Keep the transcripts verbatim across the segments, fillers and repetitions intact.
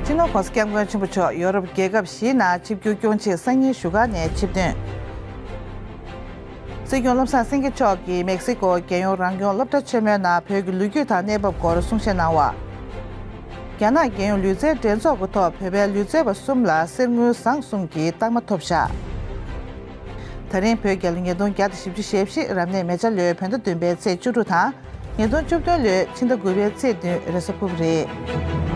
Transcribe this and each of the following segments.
སྤྱི་ནོར་༸གོང་ས་༸སྐྱབས་མགོན་ཆེན་པོ་མཆོག་ཡོ་རོབ་རྒྱལ་ཁབ་བཞིའི་ནང་ཆིབས་བསྒྱུར་སྐྱོང་ཆེད་སང་ཉིན་བཞུགས་སྒར་ནས་ཆིབས་ཐོན། སྲིད་སྐྱོང་བློ་བཟང་སེང་གེ་མཆོག་གིས་མེག་སི་ཀོ་རྒྱལ་ཡོངས་རང་སྐྱོང་སློབ་གྲྭ་ཆེན་མོའི་ནང་བོད་ཀྱི་ལོ་རྒྱུས་དང་གནས་བབ་སྐོར་གསུང་བཤད་གནང་བ། རྒྱ་ནག་རྒྱལ་ཡོངས་ལུས་རྩལ་འགྲན་ཚོགས་ཀྱི་ཐོག་བོད་པའི་ལུས་རྩལ་པ་གསུམ་ལ་གསེར་དངུལ་ཟངས་གསུམ་གྱི་རྟགས་མ་ཐོབ་བཞག་ད་རིང་བོད་རྒྱལ་ལོ་ཉིས་སྟོང་བརྒྱ་དང་བཞི་བཅུ་ཞེ་བཞི་རབ་གནས་མེ་བྱ་ལོའི་བོད་ཟླ་བདུན་པའི་ཚེས་བཅུ་དྲུག་དང་། ཉིས་སྟོང་བཅུ་བདུན་ལོའི་ཕྱི་ཟླ་དགུ་པའི་ཚེས་བདུན་རེས་གཟའ་ཕུར་བུ་རེད།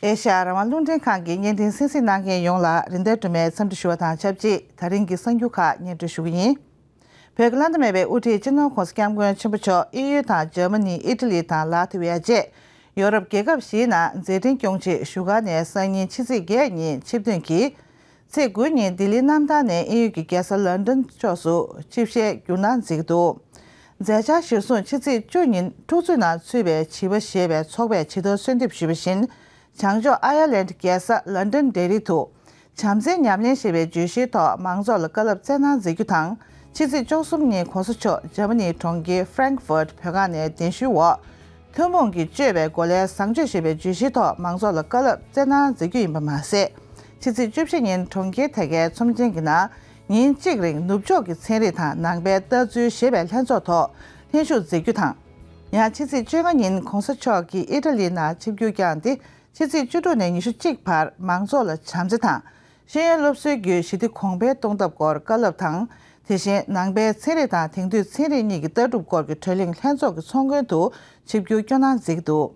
ཨེ་ཤ་ཡ་རང་དབང་རླུང་འཕྲིན་ཁང་གི་བརྙན་འཕྲིན་གསན་གཟིགས་གནང་མཁན་ཡོངས་ལ་རིན་ལྡན་སྒྲོལ་མའི་འཚམས་འདྲི་ཞུ་བ་དང་ཆབས་ཅིག་ད་རིང་གི་གསར་འགྱུར་ཁག་སྙན་སྒྲོན་ཞུ་གི་ཡིན། བོད་ཀྱི་བླ་ན་མེད་པའི་དབུ་ཁྲིད་སྤྱི་ནོར་༸གོང་ས་༸སྐྱབས་མགོན་ཆེན་པོ་མཆོག་དབྱིན་ཡུལ་དང་འཇར་མ་ནི། ཨི་ཊ་ལི་དང་ལ་ཐི་ཝི་ཡ་བཅས་ཡོ་རོབ་རྒྱལ་ཁབ་བཞིའི་ནང་མཛད་འཕྲིན་སྐྱོང་ཆེད་བཞུགས་སྒར་ནས་སང་ཉིན་ཕྱི་ཚེས་བརྒྱད་ཉིན་ཆིབས་ཐོན་གྱིས། ཚེས་དགུ་ཉིན་ལྡི་ལིའི་གནམ་ཐང་ནས་དབྱིན་ཡུལ་གྱི་རྒྱལ་ས་ལན་ཌན་ཕྱོགས་སུ་ཆིབས་ཞལ་བསྒྱུར་གནང་མཛད་ཀྱི་འདུག་མཛད་འཆར་གཞིར་བཟུང་ཕྱི་ཚེས་བཅུ་ཉིན་འཁྲུག་རྩོད་ནང་ཚུད་པའི་བྱིས་པ་ཞེས་པའི་ཚོགས་པས་ཇི་ལྟར་གསོལ་འདེབས་ཞུས་པ་བཞིན། བྱང་ཕྱོགས་ཨ་ཡར་ལན་ཌི་རྒྱལ་ས་ལན་ཌན་ཌེ་རི་དུ་བྱམས་བརྩེའི་ཉམས་ལེན་ཞེས་པའི་བརྗོད་གཞིའི་ཐོག་མང་ཚོགས་ལ་བཀའ་སློབ་སྩལ་གནང་མཛད་རྒྱུ་དང་། ཕྱི་ཚེས་བཅུ་གསུམ་ཉིན་གོང་ས་མཆོག་འཇར་མ་ནིའི་གྲོང་ཁྱེར་ཧྥ་རན་ཀི་ཧྥུར་བོད་ཁང་ནས་གདན་ཞུའི་འོག་ཐུན་མོང་གིས་སྤྱོད་པའི་གོ་ལའི་བཟང་སྤྱོད་ཞེས་པའི་བརྗོད་གཞིའི་ཐོག་མང་ཚོགས་ལ་བཀའ་སློབ་སྩལ་གནང་མཛད་རྒྱུ་ཡིན་པ་མ་ཟད། ཕྱི་ཚེས་བཅུ་བཞི་ཉིན་གྲོང་ཁྱེར་དེ་གའི་ཚོམས་ཆེན་གྱི་ནང་ཉིན་གཅིག་རིང་ནུབ་ཕྱོགས་ཀྱི་ཚན་རིག་དང་ནང་པའི་ལྟ་ཚུལ་ཞེས་པའི་ལྷན་ཚོགས་ཐོག་ལྷན་ཞུགས་མཛད་རྒྱུ་དང་། ཡང་ཕྱི་ཚེས་བཅོ་ལྔ་ཉིན་གོང་ས་མཆོག་གིས་ཨི་ཊ་ལིའི་ནང་ཆིབས་བསྒྱུར་བསྐྱངས་ཏེ། ཕྱི་ཚེས་བཅུ་དྲུག་ནས་ཉི་ཤུ་གཅིག་བར་མང་ཚོགས་ལ་བྱམས་བརྩེ་དང་། ཤེས་ཡོན་སློབ་གསོའི་བརྒྱུད་ཞི་བདེ་གོང་འཕེལ་གཏོང་ཐབས་སྐོར་བཀའ་སློབ་དང་། དེ་བཞིན་ནང་པའི་ཚན་རིག་དང་དེང་དུས་ཚན་རིག་གཉིས་ཀྱི་ལྟ་གྲུབ་སྐོར་གྱི་གྲོས་གླེང་ལྷན་ཚོགས་ཀྱི་ཚོགས་མགོན་དུ་ཆིབས་བསྒྱུར་སྐྱོང་གནང་མཛད་ཀྱི་འདུག་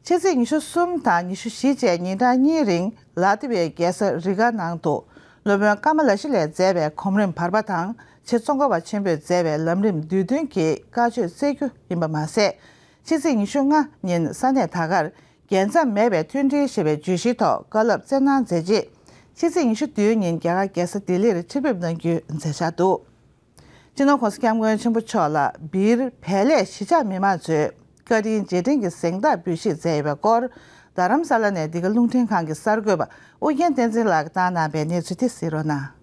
ཕྱི་ཚེས་ཉི་ཤུ་གསུམ་དང་ཉི་ཤུ་བཞི་བཅས་ཉིན་གྲངས་གཉིས་རིང་ལ་ཏི་ཝའི་རྒྱལ་ས་རི་ག་ནང་དུ་སློབ་དཔོན་ཀ་མ་ལ་ཤཱི་ལས་མཛད་པའི་གོམ་རིམ་བར་པ་དང་ཆེད་ཙོང་ཁ་པ་ཆེན་པོས་མཛད་པའི་ལམ་རིམ་བསྡུས་དོན་གྱི་བཀའ་ཆོས་སྩལ་རྒྱུ་ཡིན་པ་མ་ཟད། ཕྱི་ཚེས་ཉི་ཤུ་ལྔ་ཉིན་ས་གནས་ད་གར་རྒྱལ་མཚམས་མེད་པའི་མཐུན་སྒྲིལ་ཞེས་པའི་བརྗོད་གཞིའི་ཐོག་བཀའ་སློབ་སྩལ་གནང་མཛད་རྗེས། ཕྱི་ཚེས་ཉི་ཤུ་བདུན་ཉིན་རྒྱ་གར་རྒྱལ་ས་ལྡི་ལིར་ཆེད་ཕེབས་གནང་རྒྱུའི་མཛད་འཆར་འདུག་སྤྱི་ནོར་༸གོང་ས་༸སྐྱབས་མགོན་ཆེན་པོ་མཆོག་ལ་སྦིར་བལ་ལས་གཞིས་ཆགས་མི་མང་ཚོས་བཀའ་དྲིན་རྗེས་དྲན་གྱི་གཟེངས་རྟགས་འབུལ་བཞེས་མཛད་ཡོད་པའི་སྐོར། རྡ་རམ་ས་ལ་ནས་འདི་ག་རླུང་འཕྲིན་ཁང་གི་གསར་འགོད་པ་ཨུ་རྒྱན་བསྟན་འཛིན་ལགས་ཀྱིས་བཏང་གནང་པའི་གནས་ཚུལ་དེ་གཟིགས་རོགས་གནང་།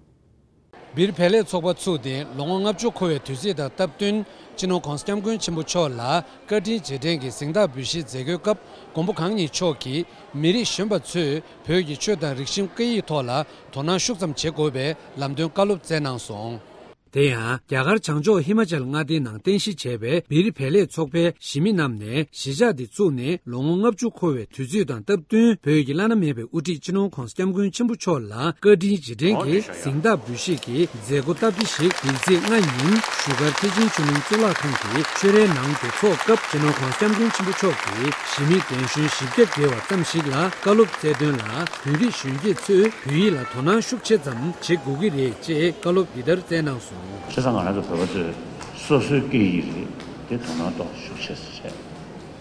སྦིར་བལ་ལས་ཚོགས་པ་ཚུགས་ཏེ་ལོ་ངོ་ལྔ་བཅུ་འཁོར་བའི་དུས་ཚིགས་དང་སྟབས་བསྟུན། སྤྱི་ནོར་༸གོང་ས་༸སྐྱབས་མགོན་ཆེན་པོ་མཆོག་ལ་བཀའ་དྲིན་རྗེས་དྲན་གྱི་གཟེངས་རྟགས་འབུལ་བཞེས་མཛད་སྒོའི་སྐབས། མགོན་པོ་གང་ཉིད་མཆོག་གིས་མི་རིགས་གཞོན་པ་ཚོས་བོད་ཀྱི་ཆོས་དང་རིག་གཞུང་སྐད་ཡིག་ཐོག་ལ་དོ་སྣང་ཤུགས་ཙམ་བྱེད་དགོས་པའི་ལམ་སྟོན་བཀའ་སློབ་སྩལ་གནང་སོང་། དེ་ཡང་རྒྱ་གར་བྱང་ཕྱོགས་ཧི་མ་ཅལ་མངའ་སྡེའི་ནང་རྟེན་གཞི་བྱས་པའི་སྦིར་བལ་ལས་ཚོགས་པའི་གཞིས་མི་རྣམས་ནས་གཞིས་ཆགས་འདི་བཙུགས་ནས་ལོ་ངོ་ལྔ་བཅུ་འཁོར་བའི་དུས་ཚོད་དང་སྟབས་བསྟུན། བོད་ཀྱི་བླ་ན་མེད་པའི་དབུ་ཁྲིད་སྤྱི་ནོར་༸གོང་ས་༸སྐྱབས་མགོན་ཆེན་པོ་མཆོག་ལ་བཀའ་དྲིན་རྗེས་དྲན་གྱི་གཟེངས་རྟགས་འབུལ་བཞེས་ཀྱི་མཛད་སྒོ་སྟབས་བདེ་ཞིག་འདིའི་ཚེས་ལྔ་ཉིན་བཞུགས་སྒར་ཐེག་ཆེན་ཆོས་གླིང་གཙུག་ལག་ཁང་གི་ཆོས་རའི་ནང་དུ་འཚོགས་སྐབས། སྤྱི་ནོར་༸གོང་ས་༸སྐྱབས་མགོན་ཆེན་པོ་མཆོག་གིས་གཞིས་མི་རྒན་གཞོན་བཞི་བརྒྱ་བརྒལ་བ་ཙམ་ཞིག་ལ་བཀའ་སློབ་སྩལ་དོན་ལ། བོད་རིགས་གཞོན་སྐྱེས་ཚོས་བོད་ཡིག་ལ་དོ་སྣང་ཤུགས་ཆེ་ཙམ་བྱེད་དགོས་ཀྱི་རེད་ཅེས་བཀའ་སློབ་འདི་ལྟར་སྩལ་གནང་སོང་། བྱས་ཙང་ང་རང་ཚོ་བོད་པ་ཚོས་སོ་སོའི་སྐད་ཡིག་རེད་དེ་དོ་སྣང་ཏོག་ཤུགས་ཆེ་ཙམ་བྱས།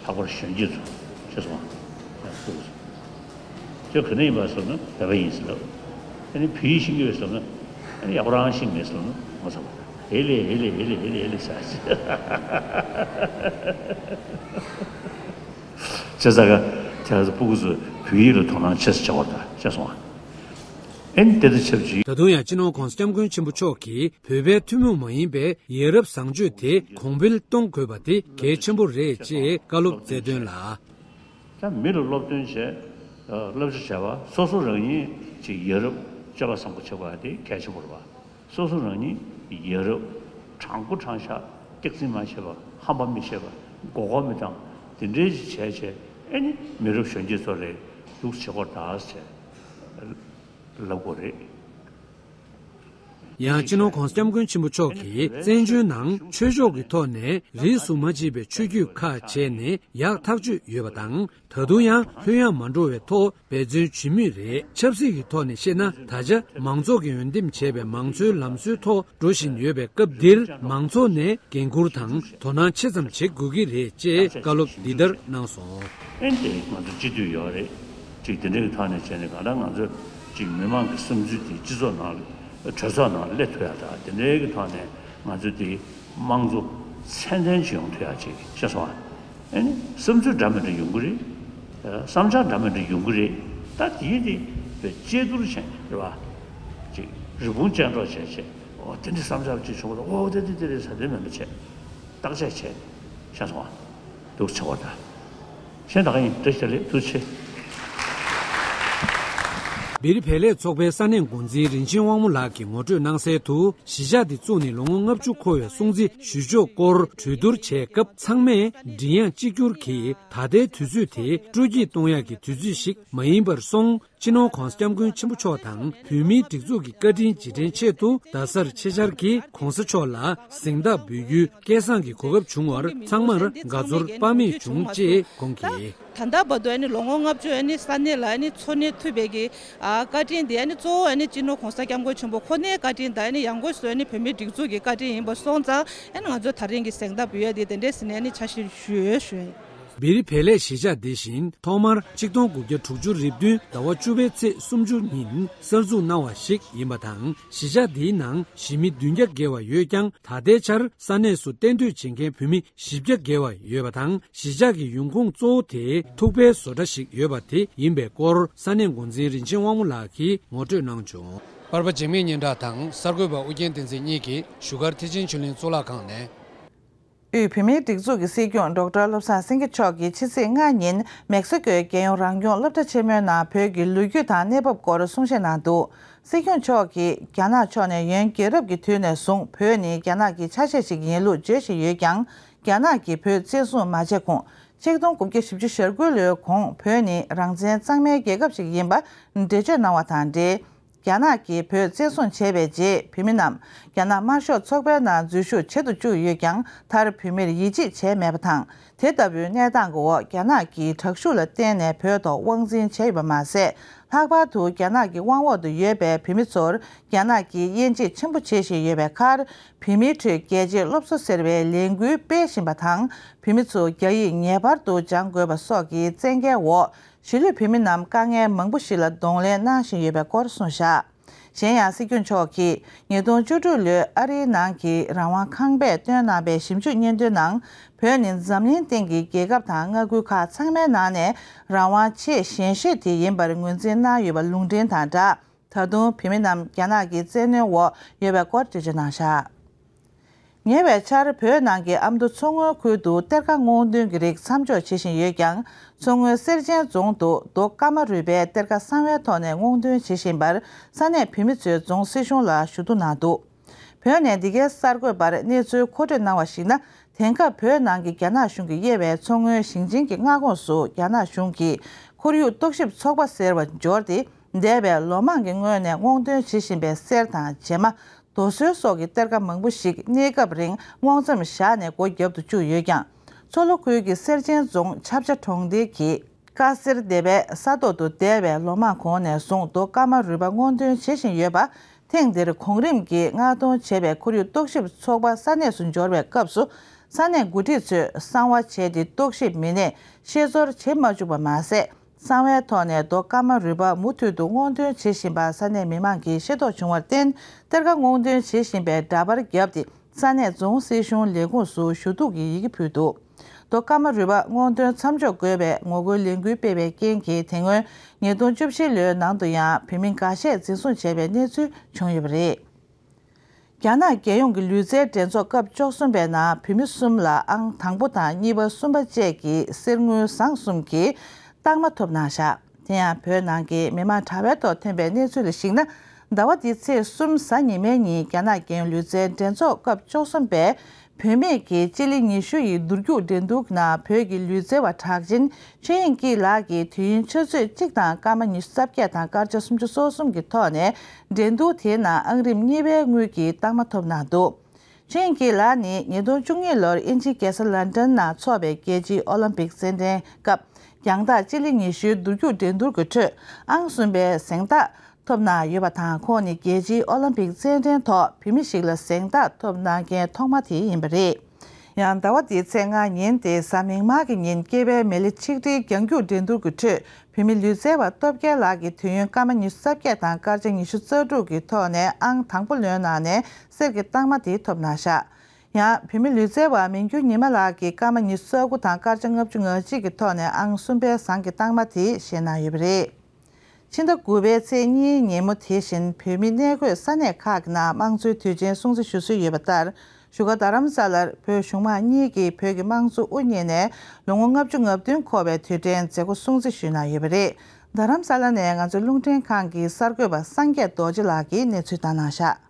ལྷག་པར་གཞོན་སྐྱེས་ཚོ་ཤེས་སོང་ང་། ཡང་སྐུ་ཚོ་ཁྱོད་ག་ནས་ཡིན་པ་ཟེར་ན་བོད་པ་ཡིན་ཟེར་ལབ། ཨ་ནི་བོད་ཡིག་ཤེས་ཀྱི་ཡོད་ཟེར་ན་ཨ་ནི་ཡག་པོ་རང་ཤེས་མེད་ཟེར་ན་ངོ་ཚ་བ། ཧེ་ལེ་ཧེ་ལེ་ཧེ་ལེ་ཧེ་ལེ་ཧེ་ལེ་ཟེར། བྱས་ཙང་ཁྱེད་རང་ཚོ་སྤུ་གུ་ཚོས་བོད་ཡིག་ལ་དོ་སྣང་ཆེ་ཙམ་བྱེད་དགོས་རེད་ད། ཤེས་སོང་ང་། ཨེ་ནི་དེ་དང་ཆབས་ཅིག་ད་དུང་ཡང་སྤྱི་ནོར་༸གོང་ས་༸སྐྱབས་མགོན་ཆེན་པོ་མཆོག་གིས་བོད་པའི་ཐུན་མོང་མ་ཡིན་པའི་ཡ་རབས་བཟང་སྤྱོད་དེ་གོང་འཕེལ་གཏོང་དགོས་པ་དེ་གལ་ཆེན་པོ་རེད་ཅེས་བཀའ་སློབ་སྩལ་དོན་ལ། ད་མི་ལ་སློབ་སྟོན་བྱས། བསླབ་བྱ་བྱས་པ་སོ་སོ་རང་ཉིད་ཅིག་ཡ་རབས་སྤྱོད་པ་བཟང་པོ་བྱེད་དགོས་པ་དེ་གལ་ཆེན་པོ་རེད་པ། སོ་སོ་རང་ཉིད་ཡ་རབས་དྲང་པོ་དྲང་བཞག་སྐྱག་རྫུན་མ་བཤད་པ། ཧམ་པ་མི་བཤད་པ། མགོ་སྐོར་མི་བཏང་། དེ་འདྲའི་ཅིག་བྱས་བྱས་ཨེ་ནི་མི་རབས་གཞོན་སྐྱེས་ཚོ་ལ་འདུག་བྱེད་དགོས་རེད་ད་ཟེར། ལབ་དགོས་རེད། ཡང་སྤྱི་ནོར་༸གོང་ས་༸སྐྱབས་མགོན་ཆེན་པོ་མཆོག་གིས་བཙན་བྱོལ་ནང་ཆོས་ཕྱོགས་ཀྱི་ཐོག་ནས་རིས་སུ་མ་ཆད་པའི་ཆོས་བརྒྱུད་ཁག་བྱས་ནས་ཡག་ཐག་ཆོད་ཡོད་པ་དང་། ད་དུང་ཡང་ལྷོད་ཡངས་མ་འགྲོ་བའི་ཐོག་འབད་བརྩོན་བྱེད་མུས་རེད། ཆབ་སྲིད་ཀྱི་ཐོག་ནས་བཤད་ན། ད་ཆ་མང་ཚོགས་ཀྱིས་འོས་འདེམས་བྱས་པའི་མང་གཙོའི་ལམ་སྲོལ་ཐོག་འགྲོ་བཞིན་ཡོད་པའི་སྐབས་འདིར། མང་ཚོགས་ནས་འགན་འཁུར་དང་དོ་སྣང་ཆེ་ཙམ་བྱེད་དགོས་ཀྱི་རེད་ཅེས་བཀའ་སློབ་འདི་ལྟར་གནང་སོང་། ཨེ་དེ་ང་ཚོ་སྤྱི་འཐུས་ཡོད་རེད། ཅིག་དེ་འདྲའི་ཐོག་ནས་བྱས་ནས་གང་ལྟར་ང་ཚོ་ཅིག་མི་མང་གི་བསམ་ཚུལ་དེ་སྤྱི་ཚོགས་ནང་གྲོས་ཚོགས་ནང་སླེབས་ཐུབ་ཡ་དང་། དེ་འདྲའི་གི་ཐོག་ནས་ང་ཚོ་དེ་དམངས་གཙོ་ཚད་ལྡན་ཅིག་ཡོང་ཐུབ་ཡ་ཅིག་ཤེས་སོང་ཨ། ཨེ་ནི་བསམ་ཚུལ་འདྲ་མི་འདྲ་ཡོང་གི་རེད། བསམ་འཆར་འདྲ་མི་འདྲ་ཡོང་གི་རེད། ད་དེའི་དེ་དཔེ་དཔྱད་བསྡུར་བྱས་རེད་བ། ཅིག་རི་བོང་ཅལ་འདྲ་བྱས་བྱས། ཨོ་དེ་འདྲའི་བསམ་འཆར་ཅིག་བྱུང་བ་དང་། ཨོ་དེ་དེ་དེ་རེད་ཟེར། དེ་མིན་པ་བྱས། བརྟག་དཔྱད་བྱས། ཤེས་སོང་ང་། འདུག་བྱ་བ་འདྲ། གཞན་ད་ག་ཡིན། བཀྲ་ཤིས་བདེ་ལེགས། ཐུགས་རྗེ་ཆེ། བེ་རི་བལ་ལས་ཚོགས་པའི་ས་གནས་འགོ་འཛིན་རིན་ཆེན་དབང་མོ་ལགས་ཀྱིས་ངོ་སྤྲོད་གནང་གསལ་དུ། གཞིས་ཆགས་འདི་བཙུགས་ནས་ལོ་ངོ་ལྔ་བཅུ་འཁོར་བའི་སྲུང་བརྩི་ཞུ་ཕྱོགས་སྐོར་གྲོས་བསྡུར་བྱས་སྐབས། ཚང་མས་མགྲིན་དབྱངས་གཅིག་གྱུར་གྱིས་ད་ལྟའི་དུས་ཚོད་དེ་སྤྲོ་སྐྱིད་གཏོང་ཡག་གི་དུས་ཚོད་ཞིག་མ་ཡིན་པར་སོང་། སྤྱི་ནོར་༧གོང་ས་༧སྐྱབས་མགོན་ཆེན་པོ་མཆོག་དང་བོད་མིའི་སྒྲིག་འཛུགས་ཀྱི་བཀའ་དྲིན་རྗེས་དྲན་ཆེད་དུ། རྡ་སར་ཆེད་བཅར་གྱིས་༧གོང་ས་མཆོག་ལ་གཟེངས་རྟགས་འབུལ་རྒྱུའི་སྐལ་བཟང་གི་གོ་སྐབས་བྱུང་བར་ཚང་མར་དགའ་ཚོར་དཔག་མེད་བྱུང་ཅེས་དགོངས་ཀྱིས། ད་ལྟ་བར་དུ་ཨ་ནི་ལོ་ངོ་ལྔ་བཅུ་ཨ་ནི་ས་གནས་ལ་ཨ་ནི་འཚོ་གནས་ཐུབ་པའི་གི་ཨ་བཀའ་དྲིན་དེ་ཨ་ནི་གཙོ་བོ་ཨ་ནི་སྤྱི་ནོར་༧གོང་ས་༧སྐྱབས་མགོན་ཆེན་པོ་ཁོ་ནའི་བཀའ་དྲིན་དང་། ཨ་ནི་ཡང་སྒོས་སུ་ཨ་ནི་བོད་མིའི་སྒྲིག་འཛུགས་ཀྱི་བཀའ་དྲིན་ཡིན་པ་སོང་ཙང་། ཨ་ནི་ང་ཚོ་ད་རིང་གི་གཟེངས་རྟགས་འབུལ་ཡ་དེ་དེ་འདྲས་ཟིན་ནས་ཨ་ནི་ཆ་ཤས་ཞུ་ཡོད་ཞུ་ཡ་ཡིན། བེ་རི་བལ་ལས་གཞིས་ཆགས་འདི་བཞིན་ཐོག་མར་ཆིག་སྟོང་དགུ་བརྒྱ་དྲུག་ཅུ་རེ་བདུན་ཟླ་བ་བཅུ་པའི་ཚེས་སུམ་ཅུ་ཉིན་གསར་འཛུགས་གནང་བ་ཞིག་ཡིན་པ་དང་། གཞིས་ཆགས་འདིའི་ནང་གཞིས་མི་བདུན་བརྒྱ་བརྒལ་བ་ཡོད་ཀྱང་། ད་ལྟའི་ཆར་ས་གནས་སུ་གཏན་སྡོད་བྱེད་མཁན་བོད་མི་བཞི་བརྒྱ་བརྒལ་བ་ཡོད་པ་དང་། གཞིས་ཆགས་ཀྱི་ཡོང་ཁུངས་གཙོ་བོ་དེ་ཐུག་པའི་བཟོ་གྲྭ་ཞིག་ཡོད་པ་དེ་ཡིན་པའི་སྐོར་ས་གནས་འགོ་འཛིན་རིན་ཆེན་དབང་མོ་ལགས་ཀྱིས་ངོ་སྤྲོད་གནང་བྱུང་། པར་པ་འཇིགས་མེད་སྙན་གྲགས་དང་གསར་འགོད་པ་ཨུ་རྒྱན་བསྟན་འཛིན་གཉིས་ཀྱིས་བཞུགས་སྒར་ཐེག་ཆེན་ཆོས་གླིང་གཙུག་ལག་ཁང་ནས། དབུས་བོད་མིའི་སྒྲིག་འཛུགས་ཀྱི་སྲིད་སྐྱོང་ཌོག་ཊར་བློ་བཟང་སེང་གེ་མཆོག་གིས་ཕྱི་ཚེས་ལྔ་ཉིན་མེག་སི་ཀོའི་རྒྱལ་ཡོངས་རང་སྐྱོང་སློབ་གྲྭ་ཆེན་མོའི་ནང་བོད་ཀྱི་ལོ་རྒྱུས་དང་གནས་བབ་སྐོར་གསུང་བཤད་གནང་འདུག། སྲིད་སྐྱོང་མཆོག་གིས། རྒྱ་ནག་ཕྱོགས་ནས་ཡོན་རྒྱལ་རབས་ཀྱི་དུས་ནས་བཟུང་བོད་ནི་རྒྱ་ནག་གི་ཆ་ཤས་ཤིག་ཡིན་ལུགས་བརྗོད་བཞིན་ཡོད་ཀྱང་། རྒྱ་ནག་གིས་བོད་བཙན་བཟུང་མ་བྱས་གོང་། ཆིག་སྟོང་དགུ་བརྒྱ་བཞི་བཅུ་ཞེ་དགུ་ལོའི་གོང་བོད་ནི་རང་བཙན་གཙང་མའི་རྒྱལ་ཁབ་ཅིག་ཡིན་པ་འགྲེལ་བརྗོད་གནང་བ་དང་འབྲེལ། རྒྱ་ནག་གིས་བོད་བཙན་བཟུང་བྱས་པའི་རྗེས། བོད་མི་རྣམས་རྒྱ་ནག་དམར་ཤོག་ཚོགས་པའི་ནང་འཛུལ་ཞུགས་བྱེད་དུ་བཅུག་ཡོད་ཀྱང་། མཐར་བོད་མིར་ཡིད་ཆེས་བྱས་མེད་པ་དང་། དེ་ལྟ་བུའི་གནས་སྟངས་ཀྱི་འོག་རྒྱ་ནག་གི་དྲག་ཤུགས་ལ་བརྟེན་ནས་བོད་ཐོག་དབང་འཛིན་བྱས་ཡོད་པ་མ་ཟད། ལྷག་པར་དུ་རྒྱ་ནག་གི་དབང་འོག་ཏུ་ཡོད་པའི་བོད་མི་ཚོར་རྒྱ་ནག་གིས་དབྱེ་འབྱེད་ཆེན་པོ་བྱེད་བཞིན་ཡོད་པའི་ཁར། བོད་མིའི་ཁྲོད་རྒྱལ་གཅེས་སློབ་གསོ་ཟེར་བའི་ལས་འགུལ་སྤེལ་བཞིན་པ་དང་། བོད་མི་ཚོ་རྒྱ་ཡིག་ངེས་པར་དུ་སྦྱང་དགོས་པ་སོགས་ཀྱི་བཙན་རྒྱལ་འོག་གཞིས་ལུས་བོད་མི་རྣམས་དཀའ་ངལ་མང་པོ་ཞིག་ལ་གདོང་ལེན་གནང་བཞིན་ཡོད་པའི་སྐོར་གསུངས་བཞག། གཞན་ཡང་སྲིད་སྐྱོང་མཆོག་གིས་ཉིས་སྟོང་བཅུ་དྲུག་ལོའི་ཨ་རིའི་ནང་གི་རང་དབང་ཁང་པས་བཏོན་གནང་པའི་ཞིབ་འཇུག་སྙན་ཐོའི་ནང་། བོད་ནི་འཛམ་གླིང་སྟེང་གི་རྒྱལ་ཁབ་དང་མངའ་ཁུལ་ཁག་ཚང་མའི་ནང་ནས་རང་དབང་ཆེས་ཞན་ཤོས་དེ་ཡིན་པར་ངོས་འཛིན་གནང་ཡོད་པ་ལུང་འདྲེན་དང་སྦྲགས། ད་དུང་བོད་མི་རྣམས་རྒྱ་ནག་གི་བཙན་གནོན་འོག་ཡོད་པའི་སྐོར་འགྲེལ་བརྗོད་གནང་བཞག། ཉེ་བའི་ཆར་བོད་ནང་གི་ཨ་མདོ་མཚོ་སྔོན་ཁུལ་དུ་གཏེར་ཁ་སྔོག་འདོན་གྱི་རིགས་མཚམས་འཇོག་བྱེད་བཞིན་ཡོད་ཀྱང་། མཚོ་སྔོན་གསེར་ཆེན་རྫོང་དུ་རྡོ་ཀ་མ་རུས་པའི་གཏེར་ཁ་གསང་བའི་ཐོག་ནས་སྔོག་འདོན་བྱེད་བཞིན་པར་ས་གནས་བོད་མི་ཚོས་རྫོང་སྲིད་གཞུང་ལ་ཞུ་གཏུག་གནང་འདུག། བོད་ནས་འདི་གའི་གསར་འགོད་པར་གནས་ཚུལ་མཁོ་སྤྲོད་གནང་བ་ཞིག་ན། དེང་སྐབས་བོད་ནང་གི་རྒྱ་ནག་གཞུང་གིས་དབྱེ་བའི་མཚོ་སྔོན་ཞིང་ཆེན་གྱི་མངའ་ཁོངས་སུ་རྒྱ་ནག་གཞུང་གིས་ཁོར་ཡུག་རྟོག་ཞིབ་ཚོགས་པ་ཟེར་བ་འབྱོར་ཏེ། འདས་པའི་ལོ་མང་གི་སྔོན་ནས་སྔོག་འདོན་བྱེད་བཞིན་པའི་གསེར་དང་བྱེ་མ། རྡོ་སོལ་སོགས་ཀྱི་གཏེར་ཁ་མང་པོ་ཞིག་གནས་སྐབས་རིང་སྔོག་མཚམས་བཞག་ནས་སྒོ་བརྒྱབ་ཏུ་བཅུག་ཡོད་ཀྱང་། མཚོ་ལྷོ་ཁུལ་གྱི་གསེར་ཆེན་རྫོང་ཆབ་ཆ་གྲོང་རྡལ་གྱི་དཀར་གསེར་སྡེ་པའི་ས་ཐོག་ཏུ་འདས་པའི་ལོ་མང་གོང་ནས་བཟུང་རྡོ་ཀ་མ་རུས་པ་སྔོག་འདོན་བྱེད་བཞིན་ཡོད་པ། ཐེངས་འདིར་གོང་རིམ་གྱིས་མངགས་གཏོང་བྱས་པའི་ཁོར་ཡུག་རྟོག་ཞིབ་ཚོགས་པ་ས་གནས་སུ་འབྱོར་བའི་སྐབས་སུ། ས་གནས་འགོ་ཁྲིད་ཚོས་གསང་བ་བྱས་ཏེ་རྟོག་ཞིབ་མི་སྣས་ཤེས་ཚོར་བྱེད་མ་བཅུག་པ་མ་ཟད། གསང་བའི་ཐོག་ནས་རྡོ་ཀ་མ་རུས་པ་མུ་མཐུད་དུ་སྔོག་འདོན་བྱེད་བཞིན་པ་ས་གནས་མི་མང་གིས་ཤེས་རྟོགས་བྱུང་བར་བརྟེན། གཏེར་ཁ་སྔོག་འདོན་བྱེད་བཞིན་པའི་འདྲ་པར་བརྒྱབ་སྟེ། ས་གནས་རྫོང་སྲིད་གཞུང་ལས་ཁུངས་སུ་ཞུ་གཏུག་གི་ཡི་གེ་ཕུལ་འདུག། རྡོ་ཀ་མ་རུས་པ་སྔོག་འདོན་མཚམས་འཇོག་དགོས་པའི་ངོ་རྒོལ་ལས་འགུལ་སྤེལ་བའི་རྐྱེན་གྱིས། དེ་སྔོན་ཉིས་སྟོང་བཅུ་བཞི་ལོའི་ནང་དུ་ཡང་བོད་མི་འགའ་ཤས་འཛིན་བཟུང་བྱས་པའི་གནས་ཚུལ་བྱུང་ཡོད་པ་རེད། རྒྱ་ནག་རྒྱལ་ཡོངས་ཀྱི་ལུས་རྩལ་འགྲན་ཚོགས་སྐབས་བཅུ་གསུམ་པའི་ནང་བོད་མི་གསུམ་ལ་ཨང་དང་པོ་དང་གཉིས་པ་གསུམ་པ་བཅས་ཀྱི་གསེར་དངུལ་ཟངས་གསུམ་གྱི་རྟགས་མ་ཐོབ་གནང་བཞག། དེ་ཡང་བོད་ནང་གི་མི་མང་དྲ་བའི་ཐོག་ཐོན་པའི་གནས་ཚུལ་ལ་གཞིགས་ན། ཟླ་བ་འདིའི་ཚེས་གསུམ་གཟའ་ཉི་མའི་ཉིན་རྒྱ་ནག་རྒྱལ་ཡོངས་ལུས་རྩལ་འགྲན་ཚོགས་སྐབས་བཅུ་གསུམ་པའི་བུད་མེད་ཀྱི་སྤྱི་ལེ་ཉི་ཤུ་ཡི་འདུར་རྒྱུག་འགྲན་བསྡུར་ནང་བོད་ཀྱི་ལུས་རྩལ་བ་གྲགས་ཅན་ཆོས་དབྱིངས་སྐྱིད་ལགས་ཀྱིས་དུས་ཡུན་ཆུ་ཚོད་གཅིག་དང་སྐར་མ་ཉི་ཤུ་རྩ་བརྒྱད་དང་སྐར་ཆ་སུམ་ཅུ་སོ་གསུམ་གྱི་ཐོག་ནས་འགྲན་བསྡུར་དེའི་ནང་ཨང་རིམ་གཉིས་པའི་དངུལ་གྱི་རྟགས་མ་ཐོབ་གནང་འདུག། ཆོས་དབྱིངས་སྐྱིད་ལགས་ནི་ཉིས་སྟོང་བཅུ་གཉིས་ལོར་དབྱིན་ཇིའི་རྒྱལ་ས་ལན་ཀྲན་ནང་འཚོགས་པའི་རྒྱལ་སྤྱིའི་ཨོ་ལིམ་པིག་རྩེད་འགྲན་སྐབས་རྒྱང་ཐག་སྤྱི་ལེ་ཉི་ཤུའི་འདུར་རྒྱུག་འགྲན་བསྡུར་གྱི་ཁྲོད་ཨང་གསུམ་པའི་གཟེངས་རྟགས་ཐོབ་གནང་ཡོད་པ་དང་། ཁོང་ནི་རྒྱལ་སྤྱིའི་ཨོ་ལིམ་པིག་རྩེད་འགྲན་ཐོག་བུད་མེད་ཞིག་ལ་གཟེངས་རྟགས་ཐོབ་གནང་མཁན་ཐོག་མ་དེ་ཡིན་པ་རེད། ཡང་ཟླ་བ་འདིའི་ཚེས་ལྔ་ཉིན་ཏེ་གཟའ་མིག་དམར་གྱི་ཉིན་སྐྱེས་པའི་མེ་ལི་ཆིག་སྒྲིལ་རྒྱང་རྒྱུག་འགྲན་བསྡུར་གྱི་ཁྲོད་བོད་མི་ལུས་རྩལ་བ་སྟོབས་རྒྱལ་ལགས་ཀྱིས་དུས་ཡུན་སྐར་མ་ཉི་ཤུ་རྩ་བརྒྱད་དང་སྐར་ཆ་ཉི་ཤུ་རྩ་དྲུག་གི་ཐོག་ནས་ཨང་དང་པོ་ལོན་གནང་ནས་གསེར་གྱི་རྟགས་མ་དེ་ཐོབ་གནང་བཞག། ཡང་བོད་མི་ལུས་རྩལ་བ་མིང་འགྱུར་ཉི་མ་ལགས་ཀྱིས་སྐར་མ་ཉི་ཤུ་རྩ་དགུ་དང་སྐར་ཆ་ལྔ་བཅུ་ང་གཅིག་གི་ཐོག་ནས་ཨང་གསུམ་པའི་ཟངས་ཀྱི་རྟགས་མ་དེ་བཞེས་གནང་ཡོད་པ་རེད། ཕྱི་ཟླ་དགུ་པའི་ཚེས་གཉིས་ཉིན་མོ་དེ་བཞིན་བོད་མི་གནས་འཁོད་ས་གནས་ཁག་གི་ནང་དམངས་གཙོའི་དུས་ཆེན་སྲུང་བརྩི་ཞུ་སྲོལ་ཡོད་པ་ལྟར། བཞུགས་སྒར་རྡ་རམ་ས་ལར་བོད་གཞུང་མང་གཉིས་ཀྱིས་བོད་ཀྱི་དམངས་གཙོ་དབུ་བརྙེས་ནས་ལོ་ངོ་ལྔ་བཅུ་ང་བདུན་འཁོར་བའི་དུས་དྲན་མཛད་སྒོ་སྲུང་བརྩི་ཞུས་གནང་ཡོད་པ་རེད། རྡ་རམ་ས་ལ་ནས་ང་ཚོའི་རླུང་འཕྲིན་ཁང་གི་གསར་འགོད་པ་སངས་རྒྱས་རྡོ་རྗེ་ལགས་ཀྱིས་གནས་ཚུལ་བཏང་གནང་བཞག་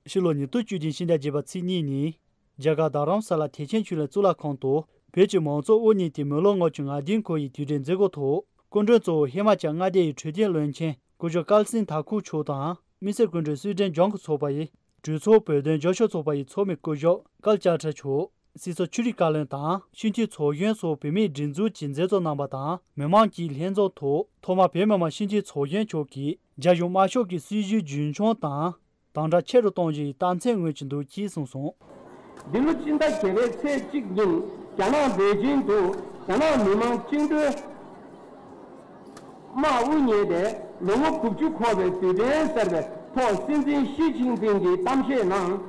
ཕྱི་ལོ་ཉིས་སྟོང་བཅུ་བདུན་ཕྱི་ཟླ་བརྒྱད་པ་ཚེས་གཉིས་ཉིན། རྒྱ་གར་རྡ་རམ་ས་ལ་ཐེག་ཆེན་ཆོས་གླིང་གཙུག་ལག་ཁང་དུ་བོད་ཀྱི་མང་གཙོ་དབུ་བརྙེས་ཏེ་མི་ལོ་ལྔ་བཅུ་ང་བདུན་འཁོར་བའི་དུས་དྲན་མཛད་སྒོ་ཐོག་སྐུ་མགྲོན་གཙོ་བོ་ཧི་མ་ཅལ་མངའ་སྡེ་ཡི་འཕྲོད་བསྟེན་བློན་ཆེན་སྐུ་ཞབས་ཀལ་སིན་ཐ་ཁུར་མཆོག་དང་། མི་སེར་སྐུ་མགྲོན་སུའེ་ཏེན་ལྗོངས་ཀྱི་ཚོགས་པ་ཡི་གྲོས་ཚོགས་བོད་དོན་རྒྱབ་སྐྱོར་ཚོགས་པ་ཡི་ཚོགས་མི་སྐུ་ཞབས་ཀལ་ཅ་ཁྲ་མཆོག་སྲིད་ཚོགས་ཆོས་རིག་བཀའ་བློན་དང་སྤྱི་འཐུས་ཚོགས་གཞོན་སོགས་བོད་མིའི་སྒྲིག་འཛུགས་ཀྱི་མཛད་གཙོ་རྣམ་པ་དང་མི་མང་གི་ལྷན་ཚོགས་ཐོག་ཐོག་མར་བོད་མི་མང་སྤྱི་འཐུས་ཚོགས་གཞོན་མཆོག་གིས་རྒྱ་གཞུང་དམར་ཤོག་གི་སྲིད་བྱུས་རྒྱུན་འཁྱོངས་དང་། དམ་དྲག་ཆེ་རུ་གཏོང་རྒྱུ་ཡི་རྟགས་མཚན་མངོན་གྱི་འདུག་ཅེས་གསུངས་སོང་། འདི་ལོ་སྤྱི་ཟླ་བརྒྱད་པའི་ཚེས་གཅིག་ཉིན་རྒྱ་ནག་པེ་ཅིང་དུ་རྒྱ་ནག་མི་དམངས་བཅིངས་འགྲོལ་དམག་དབུ་བརྙེས་ཏེ་ལོ་ངོ་དགུ་བཅུ་འཁོར་བའི་དུས་དྲན་ཟེར་བའི་ཐོག་སྲིད་འཛིན་ཞི་ཅིན་ཕིང་གིས་གཏམ་བཤད་ནང་།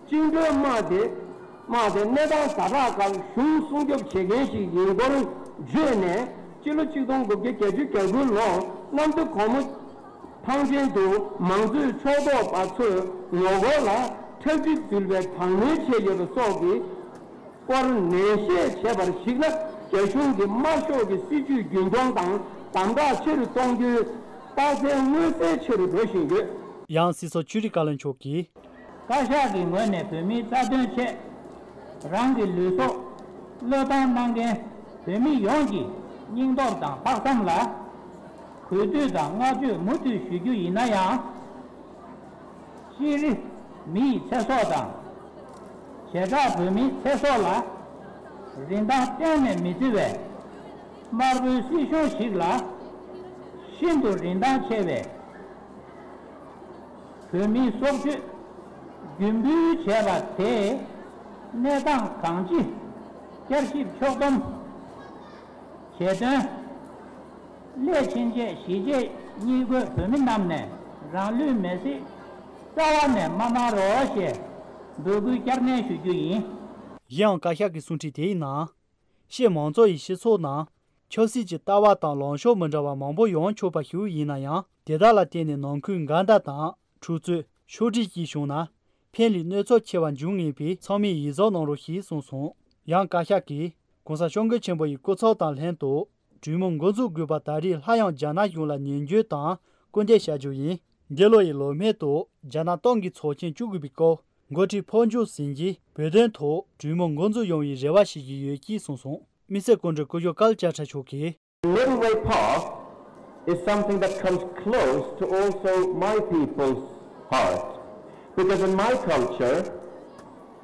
བཅིངས་འགྲོལ་དམག་དེ་དམག་དེ་གནས་སྟངས་ཛ་དྲག་སྐབས་གཞུང་སྲུང་སྐྱོབ་བྱེད་མཁན་ཞིག་ཡིན་སྐོར་བརྗོད་ནས། སྤྱི་ལོ་ཆིག་སྟོང་དགུ་བརྒྱ་བརྒྱད་ཅུ་གྱ་དགུ་ལོ་གནམ་བདེ་སྒོ་མོ་ཐང་ཆེན་དུ་མང་གཙོའི་ཕྱོགས་གཏོགས་པ་ཚོས་ངོ་རྒོལ་ལ་ཁྲག་དྲི་འཛུལ་བའི་དྲག་གནོན་བྱས་ཡོད་པ་སོགས་ཀྱི་སྐོར་ནན་བཤད་བྱས་པར་གཞིགས་ན། རྒྱ་གཞུང་གིས་དམར་ཤོག་གི་སྲིད་བྱུས་རྒྱུན་འཁྱོངས་དང་དམ་དྲག་ཆེ་རུ་གཏོང་རྒྱུའི་རྟགས་མཚན་མངོན་གསལ་ཆེ་རུ་འགྲོ་བཞིན་ཡོད། ཡང་སྲིད་ཚོགས་ཆོས་རིག་བཀའ་བློན་མཆོག་གིས། བཀའ་ཤག་གི་ངོས་ནས་བོད་མིའི་རྩ་དོན་ཆེད། རང་གི་ལུས་སྲོག་བློས་བཏང་གནང་མཁན་བོད་མི་ཡོངས་ཀྱི་སྙིང་སྟོབས་དང་ལྷག་བསམ་ལ་གུས་འདུད་དང་བསྔགས་བརྗོད་མུ་མཐུད་ཞུ་རྒྱུ་ཡིན་ན་ཡང་། ཤི་རི་མི་ཡི་ཚེ་སྲོག་དང་། བྱེ་བྲག་བོད་མིའི་ཚེ་སྲོག་ལ་རིན་ཐང་གཏན་ནས་མི་བརྩི་བའི་དམར་པོའི་སྲིད་གཞུང་ཞིག་ལ་ཤིན་ཏུ་རིན་ཐང་ཆེ་བའི་བོད་མིའི་སྲོག་གཅོད་རྒྱུ་འབུལ་བྱས་པ་དེས་གནས་སྟངས་གང་ཅི་བསྐྱར་ཞིབ་ཕྱོགས་བསྡོམས་བྱས་དོན། སླད་ཕྱིན་ཆད་གཞིས་བྱེས་གཉིས་འཁོད་བོད་མི་རྣམས་ནས་རང་ལུས་མེར་སྲེག་རྩ་བ་ནས་མ་གནང་རོགས་ཞེས་འབོད་སྐུལ་བསྐྱར་ནན་ཞུ་རྒྱུ་ཡིན། གཞན་ཡང་བཀའ་ཤག་གི་གསུང་འཕྲིན་དེའི་ནང་། ཕྱིའི་མང་ཚོགས་ཡི་སྤྱི་ཚོགས་ནང་ཆབ་སྲིད་ཀྱི་ལྟ་བ་དང་ལངས་ཕྱོགས་མི་འདྲ་བ་མང་པོ་ཡོང་ཆོག་པ་ཞིག་ཡིན་ན་ཡང་། དེ་དག་ལ་བརྟེན་ནས་ནང་ཁུལ་འགལ་ཟླ་དང་འཁྲུག་རྩོད་ཕྱོགས་སྒྲིག་བྱས་བྱུང་ན། ཕན་ལས་གནོད་ཚབས་ཆེ་བ་འབྱུང་ངེས་པས་ཚང་མས་ཡིད་གཟབ་གནང་རོགས་ཞེས་གསུངས་སོང་། ཡང་བཀའ་ཤག་གིས་༸གོང་ས་༸སྐྱབས་མགོན་ཆེན་པོ་ཡི་སྐུ་ཚབ་དང་ལྷན་དུ་གྲོས་མོལ་འགོ་འཛུགས་དགོས་པ་ད་རེས་སླར་ཡང་རྒྱ་ནག་གཞུང་ལ་ནན་བརྗོད་དང་སྐུལ་འདེད་བྱ་རྒྱུ་ཡིན། འདི་ལོ་ཡི་ལོ་སྨད་དུ་རྒྱ་ནག་ཏང་གི་ཚོགས་ཆེན་བཅུ་དགུ་པའི་སྐབས་འགོ་ཁྲིད་ཕོ་འབྱོར་ཟིན་རྗེས་བོད་དོན་ཐོག་གྲོས་མོལ་འགོ་འཛུགས་ཡོང་བའི་རེ་བ་བྱེད་ཀྱི་ཡོད་ཅེས་གསུངས་སོང་། མི་སེར་སྐུ་མགྲོན་སྐུ་ཞབས་ཀལ་ཅ་ཁྲ་མཆོག་གིས། Middle way path is something that comes close to also my people's heart. Because in my culture,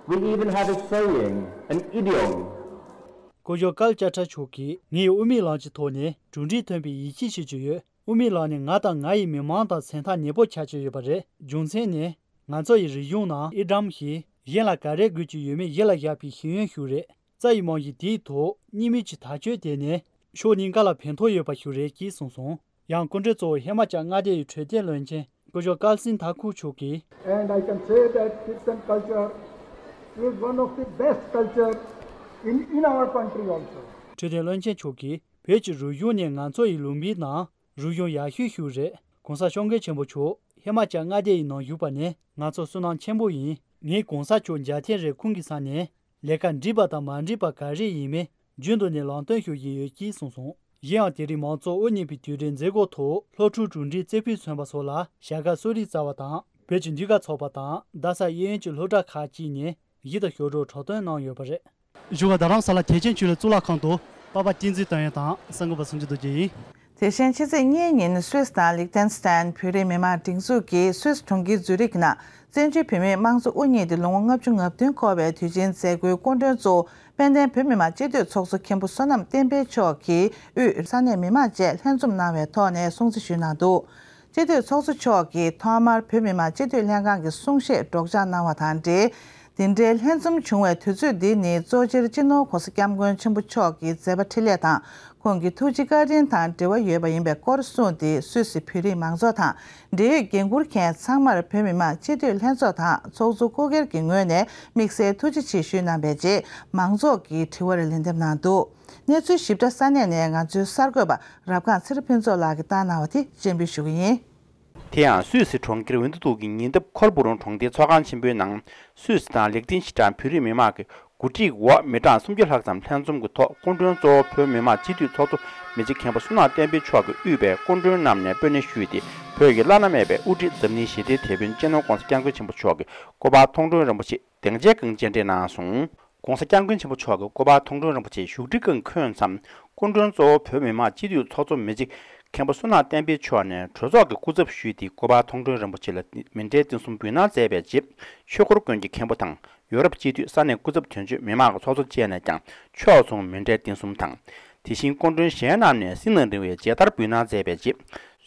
we even have a saying, an idiom. སྐུ་ཞབས་ཀལ་ཅ་ཁྲ་མཆོག་གིས་ངའི་དབུ་མའི་ལམ་གྱི་ཐོག་ནས་གྲུབ་འབྲས་ཐོན་པའི་ཡིད་ཆེས་བྱེད་ཀྱི་ཡོད། དབུ་མའི་ལམ་ནི་ང་དང་ང་ཡི་མི་མང་དང་མཚན་རྟགས་ནན་པོ་ཆགས་ཀྱི་ཡོད་པ་རེད། རྒྱུ་མཚན་ནི། ང་ཚོ་ཡི་རིག་གཞུང་ནང་ཨི་ཌམ་ཞེས་གཞན་ལ་ག་རེ་དགོས་ཀྱི་ཡོད་མེད་གཞི་ལ་བཞག་པའི་ཤེས་ཡོན་ཞིག་རེད། རྩ་ཡི་རྨང་གཞི་དེའི་ཐོག་གཉིས་མོས་ཀྱི་ཐག་གཅོད་དེ་ནི་ཕྱོགས་གཉིས་ཀ་ལ་ཕན་ཐོགས་ཡོད་པ་ཞིག་རེད་ཅེས་གསུངས་སོང་། ཡང་སྐུ་མགྲོན་གཙོ་བོ་ཧི་མ་ཅལ་མངའ་སྡེ་ཡི་འཕྲོད་བསྟེན་བློན་ཆེན་སྐུ་ཞབས་ཀལ་སིན་ཐ་ཁུར་མཆོག་གིས། And I can say that Tibetan culture is one of the best culture in, in our country also. འཕྲོད་བསྟེན་བློན་ཆེན་མཆོག་གིས་བོད་ཀྱི་རིག་གཞུང་ནི་ང་ཚོ་ཡི་ལུང་པའི་ནང་རིག་གཞུང་ཡག་ཤོས་ཤིག་རེད། ༸གོང་ས་༸སྐྱབས་མགོན་ཆེན་པོ་མཆོག་ཧི་མ་ཅལ་མངའ་སྡེ་ཡི་ནང་བཞུགས་པ་ནི་ང་ཚོ་བསོད་ནམས་ཆེན་པོ་ཡིན། ངས་༸གོང་ས་མཆོག་མཇལ་ཐེངས་རེར་ཁོང་གི་ས་ནས་ལས་ཀ་འགྲིག་པ་དང་མ་འགྲིག་པ་ག་རེ་ཡིན་མིན་རྒྱུན་དུ་ནས་ལམ་སྟོན་ཞུ་བཞིན་ཡོད་ཅེས་གསུངས་སོང་། གཞན་ཡང་དེ་རིང་མང་གཙོ་དབུ་བརྙེས་པའི་དུས་དྲན་མཛད་སྒོ་ཐོག་སློབ་ཕྲུག་གྲུབ་འབྲས་རྩེ་ཕུད་མཚོན་པ་སོགས་ལ་བྱ་དགའ་གསོལ་རས་སྩལ་བ་དང་བོད་ཀྱི་འདུས་སྒར་ཚོགས་པ་དང་རྡ་ས་གཡས་གཡོན་གྱི་སློབ་གྲྭ་ཁག་ཅིག་ནས་གཞས་དང་ཞབས་བྲོ་འཁྲབ་སྟོན་གནང་ཡོད་པ་རེད། བཞུགས་སྒར་རྡ་རམ་ས་ལ་ཐེག་ཆེན་ཆོས་གླིང་གཙུག་ལག་ཁང་དུ་པ་པ་བསྟན་འཛིན་བསྟན་ཡོན་དང་གསར་འགོད་པ་ཟུང་ཆུ་རྡོ་རྗེ་ཡིན། དེ་བཞིན་ཕྱི་ཚེས་གཉིས་ཉིན་སུད་སི་དང་ལིག་ཏེན་སི་ཏན་བོད་རིགས་མི་མང་སྒྲིག་འཛུགས་ཀྱིས་སུད་སི་གྲོང་ཁྱེར་ཛུ་རིག་ནང་བཙན་བྱོལ་བོད་མིའི་དམངས་གཙོ་དབུ་བརྙེས་ཏེ་ལོ་ངོ་ལྔ་བཅུ་ང་བདུན་འཁོར་བའི་དུས་ཆེན་མཛད་སྒོའི་སྐུ་མགྲོན་གཙོ་བོ་དཔལ་ལྡན་བོད་མི་མང་སྤྱི་འཐུས་ཚོགས་གཙོ་མཁན་པོ་བསོད་ནམས་བསྟན་འཕེལ་མཆོག་གིས་དབུས་ས་གནས་མི་མང་བཅས་ལྷན་འཛོམས་གནང་བའི་ཐོག་ནས་སྲུང་བརྩི་ཞུས་གནང་འདུག་སྤྱི་འཐུས་ཚོགས་གཙོ་མཆོག་གིས་ཐོག་མར་བོད་མི་མང་སྤྱི་འཐུས་ལྷན་ཁང་གི་གསུང་བཤད་སྒྲོག་སྦྱང་གནང་བ་དང་འབྲེལ། འདི་འདྲའི་ལྷན་འཛོམས་བྱུང་བའི་དུས་ཚོད་འདི་ནི་གཙོ་ཆེར་སྤྱི་ནོར་༸གོང་ས་༸སྐྱབས་མགོན་ཆེན་པོ་མཆོག་གི་མཛད་པ་འཕྲིན་ལས་དང་ཁོང་གི་ཐུགས་རྗེ་བཀའ་དྲིན་དང་འབྲེལ་བ་ཡོད་པ་ཡིན་པའི་སྐོར་གསུངས་ཏེ། སུད་སི་བོད་རིགས་མང་ཚོགས་དང་འབྲེལ་ཡོད་འགན་འཁུར་མཁན་ཚང་མར་བོད་མི་མང་སྤྱི་འཐུས་ལྷན་ཚོགས་དང་ཚོགས་གཙོ་སྐུ་སྒེར་གྱི་ངོས་ནས་དམིགས་བསལ་ཐུགས་རྗེ་ཆེ་ཞུས་གནང་བའི་རྗེས། མང་ཚོགས་ཀྱི་དྲི་བར་ལན་འདེབས་གནང་འདུག་གནས་ཚུལ་ཞིབ་ཕྲ་ས་གནས་ནས་ང་ཚོའི་གསར་འགོད་པ་རབ་སྒང་ཚེ་རབས་ཕུན་ཚོགས་ལགས་ཀྱིས་བཏང་གནང་བ་དེ་སྤྱན་འབུལ་ཞུ་གི་ཡིན། དེ་ཡང་སུད་སི་གྲོང་ཁྱེར་ཝིན་ཏུ་ཏུག་གི་ཉེ་འདབས་ཁོལ་བུ་རུང་གྲོང་སྡེའི་ཚོགས་ཁང་ཆེན་པོའི་ནང་། སུད་སི་དང་ལེག་ཏེན་ཤི་ཏན་བོད་རིགས་མི་མང་གི་གོ་སྒྲིག་འོག་མི་གྲངས་སུམ་བརྒྱ་ལྷག་ཙམ་ལྷན་འཛོམས་ཀྱི་ཐོག་སྐུ་མགྲོན་གཙོ་བོ་བོད་མི་མང་སྤྱི་འཐུས་ཚོགས་གཙོ་མི་རྗེ་མཁན་པོ་བསོད་ནམས་བསྟན་འཕེལ་མཆོག་གིས་དབུས་པའི་སྐུ་མགྲོན་རྣམས་ནས་སྤོས་སྣེ་ཞུས་ཏེ། བོད་ཀྱི་བླ་ན་མེད་པའི་དབུ་ཁྲིད་འཛམ་གླིང་ཞི་བདེའི་དེད་དཔོན་སྤྱི་ནོར་༸གོང་ས་༸སྐྱབས་མགོན་ཆེན་པོ་མཆོག་གི་སྐུ་པར་མཐོང་གྲོལ་རིན་པོ་ཆེ་སྡིངས་ཆའི་སྒང་སྤྱན་འདྲེན་གནང་སོང་། ༸གོང་ས་༸སྐྱབས་མགོན་ཆེན་པོ་མཆོག་གི་སྐུ་པར་མཐོང་གྲོལ་རིན་པོ་ཆེ་བཞུགས་ཁྲི་སྒང་འཁོད་མཚམས། སྐུ་མགྲོན་གཙོ་བོ་བོད་མི་མང་སྤྱི་འཐུས་ཚོགས་གཙོ་མི་རྗེ་མཁན་པོ་བསོད་ནམས་བསྟན་འཕེལ་མཆོག་ནས་གྲོས་ཚོགས་ཀྱི་སྐུ་ཚབ་ཞུས་ཏེ། སྐུ་པར་མཐོང་གྲོལ་རིན་པོ་ཆེ་ལ་མཎྜལ་རྟེན་གསུམ་འབུལ་གནང་མཛད་པའི་རྗེས། ཆོས་འཁོར་དགོན་གྱི་མཁན་པོ་དང་ཡོ་རོབ་སྤྱི་འཐུས་ས་གནས་སྐུ་ཚབ་དོན་གཅོད་མི་མང་གི་ཚོགས་གཙོ་བཅས་ནས་ཀྱང་ཕྱོགས་མཚུངས་མཎྜལ་རྟེན་གསུམ་དང་། དེ་བཞིན་སྐུ་མགྲོན་གཞན་རྣམས་ནས་སྲིད་ན་རིང་བའི་མཇལ་དར་འབུལ་གནང་མཛད་པའི་རྗེས།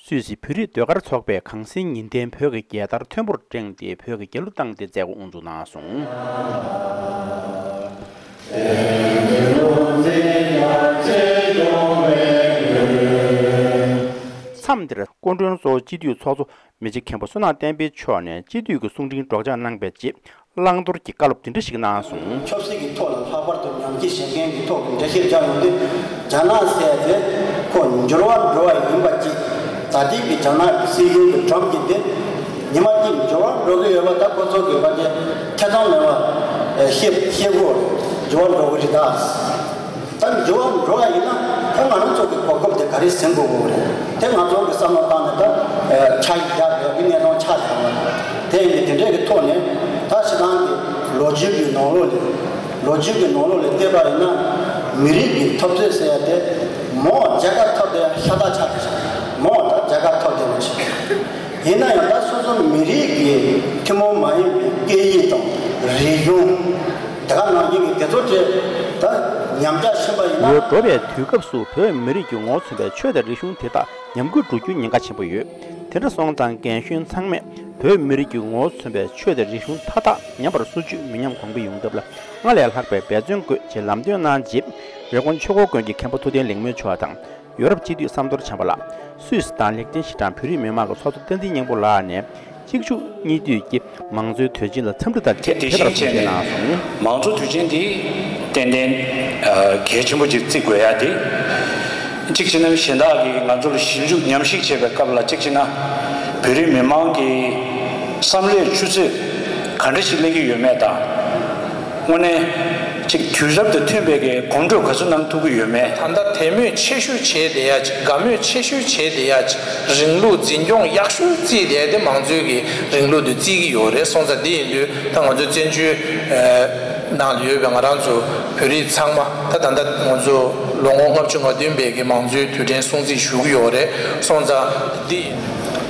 སུད་སི་བོད་རིགས་ཟློས་གར་ཚོགས་པས་གངས་སེང་ཉི་ལྡན་བོད་ཀྱི་རྒྱལ་དར་མཐོན་པོར་བསྒྲེངས་ཏེ་བོད་ཀྱི་རྒྱལ་གླུ་བཏང་སྟེ་མཛད་སྒོ་དབུ་འཛུགས་གནང་སོང་། མཚམས་འདིར་སྐུ་མགྲོན་གཙོ་བོ་སྤྱི་འཐུས་ཚོགས་གཙོ་མི་རྗེ་མཁན་པོ་བསོད་ནམས་བསྟན་འཕེལ་མཆོག་ནས་སྤྱི་འཐུས་ཀྱི་གསུང་འཕྲིན་སྒྲོག་སྦྱང་གནང་པའི་རྗེས། བླང་དོར་གྱི་བཀའ་སློབ་འདི་འདྲ་ཞིག་གནང་སོང་། ཆབ་སྲིད་ཀྱི་ཐོག་ལ་ལྷག་པར་དུ་ཉམས་ཞིབ་བྱེད་མཁན་གྱི་ཐོག་གི་འགྲེལ་བཤད་རྒྱག་ཡོང་དུས། རྒྱ་ནག་ཟེར་ཡ་དེ་ཁོ་འགྱུར་བ་འགྲོ་བ་ཡིན་པ་གཅིག་ད་ལྟའི་གི་རྒྱ་ནག་གི་སྲིད་གཞུང་གི་ཌམ་གྱི་དེ་ཉི་མ་གཅིག་འགྱུར་བ་འགྲོ་གི་ཡོད་པ། ད་ཁོ་ཚོ་གི་བ་དེ་ཐེ་ཚོམ་མེད་པ་ཤེས་ཤེས་དགོས། འགྱུར་བ་འགྲོ་གི་རེད་ད། ད་འགྱུར་བ་འགྲོ་བ་ཡིན་ན་ད་ང་རང་ཚོ་གི་གོ་སྐབས་དེ་ག་རེ་ཟིན་དགོས་དགོས་རེད། དེ་ང་ཚོ་གི་བསམ་བློ་བཏང་ནས་ད་ཆ་ཡིག་རྒྱག་དགོས་ཀྱི་གནས་སྟངས་ཆགས་བསྡད་པ་དེ་ཡིན་དེ་འདྲས་ཀྱི་ཐོག་ནས་ད་སྤྱིར་བཏང་གི་ལོ་རྒྱུས་ཀྱི་ནང་ལོགས་ལས་ལོ་རྒྱུས་ཀྱི་ནང་ལོགས་ལས་བལྟས་པ་ཡིན་ན་མི་རིགས་ཀྱི་འཐབ་རྩོད་ཟེར་ཡ་དེ་མོ་རྒྱ་གར་འཐབ་དེ་ཤ་སྟག་ཆགས་བསྡད་ཤག་མོ་ད་རྒྱ་གར་འཐབ་དེ་མ་ཆགས། ཡིན་ན་ཡང་ད་སོ་སོ་མི་རིགས་ཀྱི་ཐུན་མོང་མ་ཡིན་པའི་སྐད་ཡིག་དང་རིག་གཞུང་དེ་ག་ནང་བཞིན་གྱི་དེ་ཚོ་དེ་ད་ཉམས་ཆག་ཕྱིན་པ་ཡིན་ན། ལོ་འགྲོ་བའི་དུས་སྐབས་སུ་བོད་མི་རིགས་ཀྱི་ངོ་བོ་མཚོན་པའི་ཆོས་དང་རིག་གཞུང་དེ་དག་ཉམས་རྒུད་འགྲོ་རྒྱུའི་ཉེན་ཁ་ཆེན་པོ་ཡོད། དེ་འདྲ་སོང་ཙང་རྒན་གཞོན་ཚང་མས་བོད་མི་རིགས་ཀྱི་ངོ་བོ་མཚོན་པའི་ཆོས་དང་རིག་གཞུང་མཐའ་དག་ཉམས་པར་སོར་ཆུད་མི་ཉམས་གོང་འཕེལ་ཡོང་ཐབས་ལ་སྔར་ལས་ལྷག་པའི་འབད་བརྩོན་དགོས་ཅེས་ལམ་སྟོན་གནང་རྗེས། རི་ཀོན་ཆོས་འཁོར་དགོན་གྱི་མཁན་པོ་ཐུབ་བསྟན་ལེགས་སྨོན་མཆོག་དང་། ཡོ་རོབ་སྤྱི་འཐུས་སམ་དོར་བྱམས་པ་ལགས། སུད་སི་དང་ལེག་ཏེན་ཤི་ཏན་བོད་རིགས་མི་མང་གི་ཚོགས་གཙོ་བསྟན་འཛིན་སྙིང་པོ་ལགས་ནས་གཅིག་མཇུག་གཉིས་མཐུད་ཀྱིས་མང་གཙོའི་དུས་ཆེན་ལ་འཚམས་འདྲི་དང་བཅས་དེ་དེ་ལྟར་དེ་བཞིན་གསུངས་བྱས་གནང་སོང་། མང་གཙོ་དུས་ཆེན་འདི་ཏན་ཏན་གལ་ཆེན་པོ་ཅིག་བརྩི་དགོས་ཡ་དེ། གཅིག་བྱས་ན་གཞན་དག་གིས་ང་ཚོ་ལ་ཞིབ་འཇུག་ཉམས་ཞིབ་བྱེད་པའི་སྐབས་ལ་གཅིག་བྱས་ན་བོད་རིགས་མི་མང་གི་བསམ་བློའི་ཆུ་ཚད་ག་འདྲ་ཞིག་སླེབས་ཀྱི་ཡོད་མེད་དང་། དངོས་གནས་ཅིག་དུས་རབས་དང་མཐུན་པའི་གི་གོམ་བགྲོད་ག་ཚོད་གནང་ཐུབ་ཀྱི་ཡོད་མེད། ད་ལྟ་དད་མོས་ཆེ་ཤོས་བྱས་བསྡད་ཡ་ཅིག་དགའ་མོས་ཆེ་ཤོས་བྱས་བསྡད་ཡ་ཅིག་རིང་ལུགས་འཛིན་སྐྱོང་ཡག་ཤོས་བརྩིས་བསྡད་དེ་མང་གཙོའི་གི་རིང་ལུགས་དེ་བརྩི་གི་ཡོད་རེད། སོང་ཙང་འདི་ཡིན་དུས་ད་ང་ཚོ་བཙན་བྱོལ་ནང་ལ་ཡོད་པའི་ང་རང་ཚོ་བོད་རིགས་ཚང་མ་ད་ད་ལྟ་ང་ཚོ་ལོ་ངོ་ལྔ་བཅུ་ང་བདུན་པའི་གི་མང་གཙོའི་དུས་དྲན་སྲུང་བརྩི་ཞུ་གི་ཡོད་རེད། སོང་ཙང་འདི་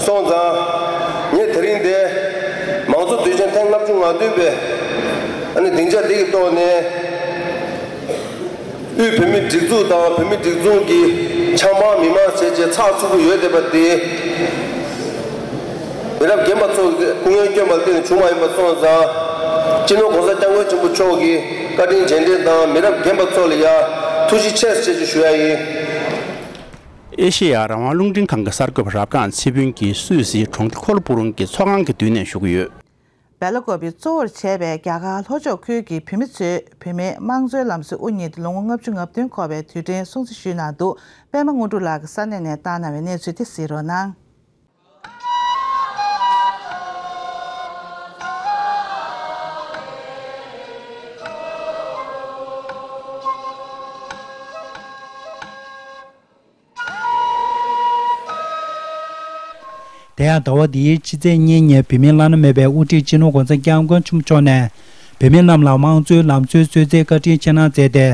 སོང་ཙང་། ངས་དེ་རིང་འདིར་མང་གཙོ་དུས་ཆེན་ཐེངས་ལྔ་བཅུ་ང་བདུན་པའི་ཨ་ནི་སྡིངས་ཆ་འདི་གི་ཐོག་ནས་དབུས་བོད་མིའི་སྒྲིག་འཛུགས་དང་བོད་མིའི་སྒྲིག་འཛུགས་ཀྱི་ཆབ་འབངས་མི་མང་བྱས་རྗེས་ཚགས་ཚུད་པོ་ཡོད་བསྡད་པ་དེ་མི་རབས་རྒན་པ་ཚོ་གི་སྐུ་ངལ་བསྐྱོན་པ་ལ་བརྟེན་ནས་བྱུང་བ་ཡིན་པ་སོང་ཙང་། སྤྱི་ནོར་༸གོང་ས་༸སྐྱབས་མགོན་ཆེན་པོ་མཆོག་གི་བཀའ་དྲིན་རྗེས་དྲན་དང་མི་རབས་རྒན་པ་ཚོ་ལ་ཡང་ཐུགས་རྗེ་ཆེ་ཟེར་ཞུ་ཡ་ཡིན། ཨེ་ཤེ་ཡ་རང་དབང་རླུང་འཕྲིན་ཁང་གི་གསར་འགོད་པ་རབ་སྒང་ཚེ་ཕུན་གྱིས་སུད་སིའི་གྲོང་སྡེ་ཁོལ་པུ་རུང་གི་ཚོགས་ཁང་གི་མདུན་ནས་ཞུ་གི་ཡོད། སྦེལ་ཀོབ་གཙོ་བོར་བྱས་པའི་རྒྱ་གར་ལྷོ་ཕྱོགས་ཁུལ་གྱི་བོད་མི་ཚོས་བོད་མིའི་དམངས་གཙོའི་ལམ་སྲོལ་དབུ་བརྙེས་ཏེ་ལོ་ངོ་ལྔ་བཅུ་ང་བདུན་འཁོར་བའི་དུས་དྲན་སྲུང་བརྩི་ཞུས་གནང་འདུག་པད་མ་དངོས་གྲུབ་ལགས་ཀྱིས་ས་གནས་ནས་བཏང་གནང་བའི་གནས་ཚུལ་དེ་གཟིགས་རོགས་གནང་། དེ་ཡང་ཟླ་བ་འདིའི་ཕྱི་ཚེས་གཉིས་ཉིན་བོད་མིའི་བླ་ན་མེད་པའི་དབུ་ཁྲིད་སྤྱི་ནོར་༸གོང་ས་༸སྐྱབས་མགོན་ཆེན་པོ་མཆོག་ནས་བོད་མི་རྣམས་ལ་དམངས་གཙོའི་ལམ་སྲོལ་གསོལ་སྩལ་བཀའ་དྲིན་ཆེ་གནང་མཛད་དེ།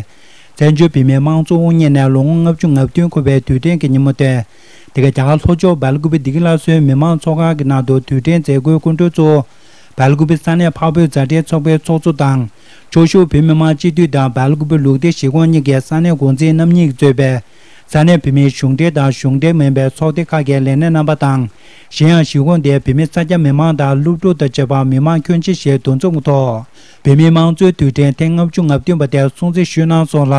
བཙན་བྱོལ་བོད་མིའི་དམངས་གཙོ་དབུ་བརྙེས་ནས་ལོ་ངོ་ལྔ་བཅུ་ང་བདུན་འཁོར་བའི་དུས་དྲན་གྱི་ཉིན་མོ་སྟེ། འདི་ག་རྒྱ་གར་ལྷོ་ཕྱོགས་སྦེལ་ཀུ་པེ་སྡེ་དགེ་ལྷ་སོའི་མི་མང་ཚོགས་ཁང་གི་ནང་དུ་དུས་དྲན་མཛད་སྒོའི་སྐུ་མགྲོན་གཙོ་བོ། སྦེལ་ཀུ་པེ་ས་གནས་འཕགས་བོད་མཛའ་འབྲེལ་ཚོགས་པའི་ཚོགས་གཙོ་དང་། ཆོས་ཞབས་བོད་མི་མང་སྤྱི་འཐུས་དང་སྦེལ་ཀུ་པེ་ལུགས་བདེ་གཞིས་ཁོངས་གཉིས་ཀྱི་ས་གནས་འགོ་འཛིན་རྣམ་གཉིས་ཀྱིས་གཙོས་པའི་ ས་གནས་བོད་མིའི་གཞུང་འབྲེལ་དང་གཞུང་འབྲེལ་མིན་པའི་ཚོགས་སྡེ་ཁག་གི་ལས་སྣེ་རྣམ་པ་དང་། གཞན་ཡང་གཞིས་ཁོངས་དེའི་བོད་མི་ས་སྐྱ་མི་མང་དང་སློབ་ཕྲུག་དང་བཅས་པ་མི་མང་ཁྱོན་ཆེ་ཞིག་འདུ་འཛོམས་ཐོག་བོད་མིའི་དམངས་གཙོའི་དུས་དྲན་ཐེངས་ལྔ་བཅུ་ང་བདུན་པ་དེར་སྲུང་བརྩི་ཞུས་གནང་སོང་ལ།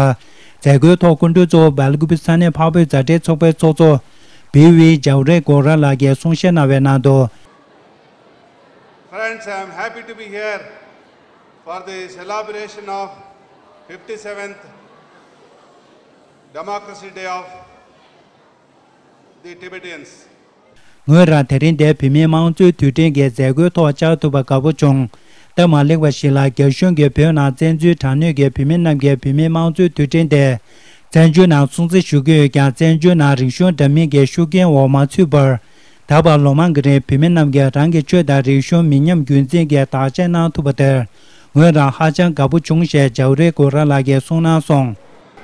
མཛད་སྒོའི་ཐོག་སྐུ་མགྲོན་གཙོ་བོ་སྦེལ་ཀུ་པེ་ས་གནས་འཕགས་བོད་མཛའ་འབྲེལ་ཚོགས་པའི་ཚོགས་གཙོ་བི་ཝི་ཇའུ་རེ་གོ་ར་ལགས་ཀྱིས་གསུང་བཤད་གནང་བའི་ནང་དུ། Friends, I am happy to be here for the celebration of fifty-seventh Democracy Day of the Tibetans. ངོས་རང་དེ་རིང་འདིར་བོད་མིའི་དམངས་གཙོའི་དུས་དྲན་གྱི་མཛད་སྒོའི་ཐོག་བཅར་ཐུབ་པར་དགའ་པོ་བྱུང་། སྟབས་མ་ལེགས་པ་ཞིག་ལ་རྒྱ་གཞུང་གིས་བོད་ནང་བཙན་འཛུལ་དྲག་གནོན་གྱིས་བོད་མི་རྣམས་ཀྱིས་བོད་མིའི་དམངས་གཙོའི་དུས་དྲན་དེ་བཙན་བྱོལ་ནང་སྲུང་བརྩི་ཞུ་གི་ཡོད་ཀྱང་། བཙན་བྱོལ་ནང་རིག་གཞུང་འདྲ་མིན་གྱི་ཤུགས་རྐྱེན་འོག་མ་ཚུད་པར། ད་བར་ལོ་མང་གི་རིང་བོད་མི་རྣམས་ཀྱིས་རང་གི་ཆོས་དང་རིག་གཞུང་མི་ཉམས་རྒྱུན་འཛིན་གྱིས་བདག་གཅེས་གནང་ཐུབ་པ་དེར་ངོས་རང་ཧ་ཅང་དགའ་པོ་བྱུང་ཞེས་ཇའུ་རེ་གོ་ར་ལགས་ཀྱིས་གསུངས་གནང་སོང་།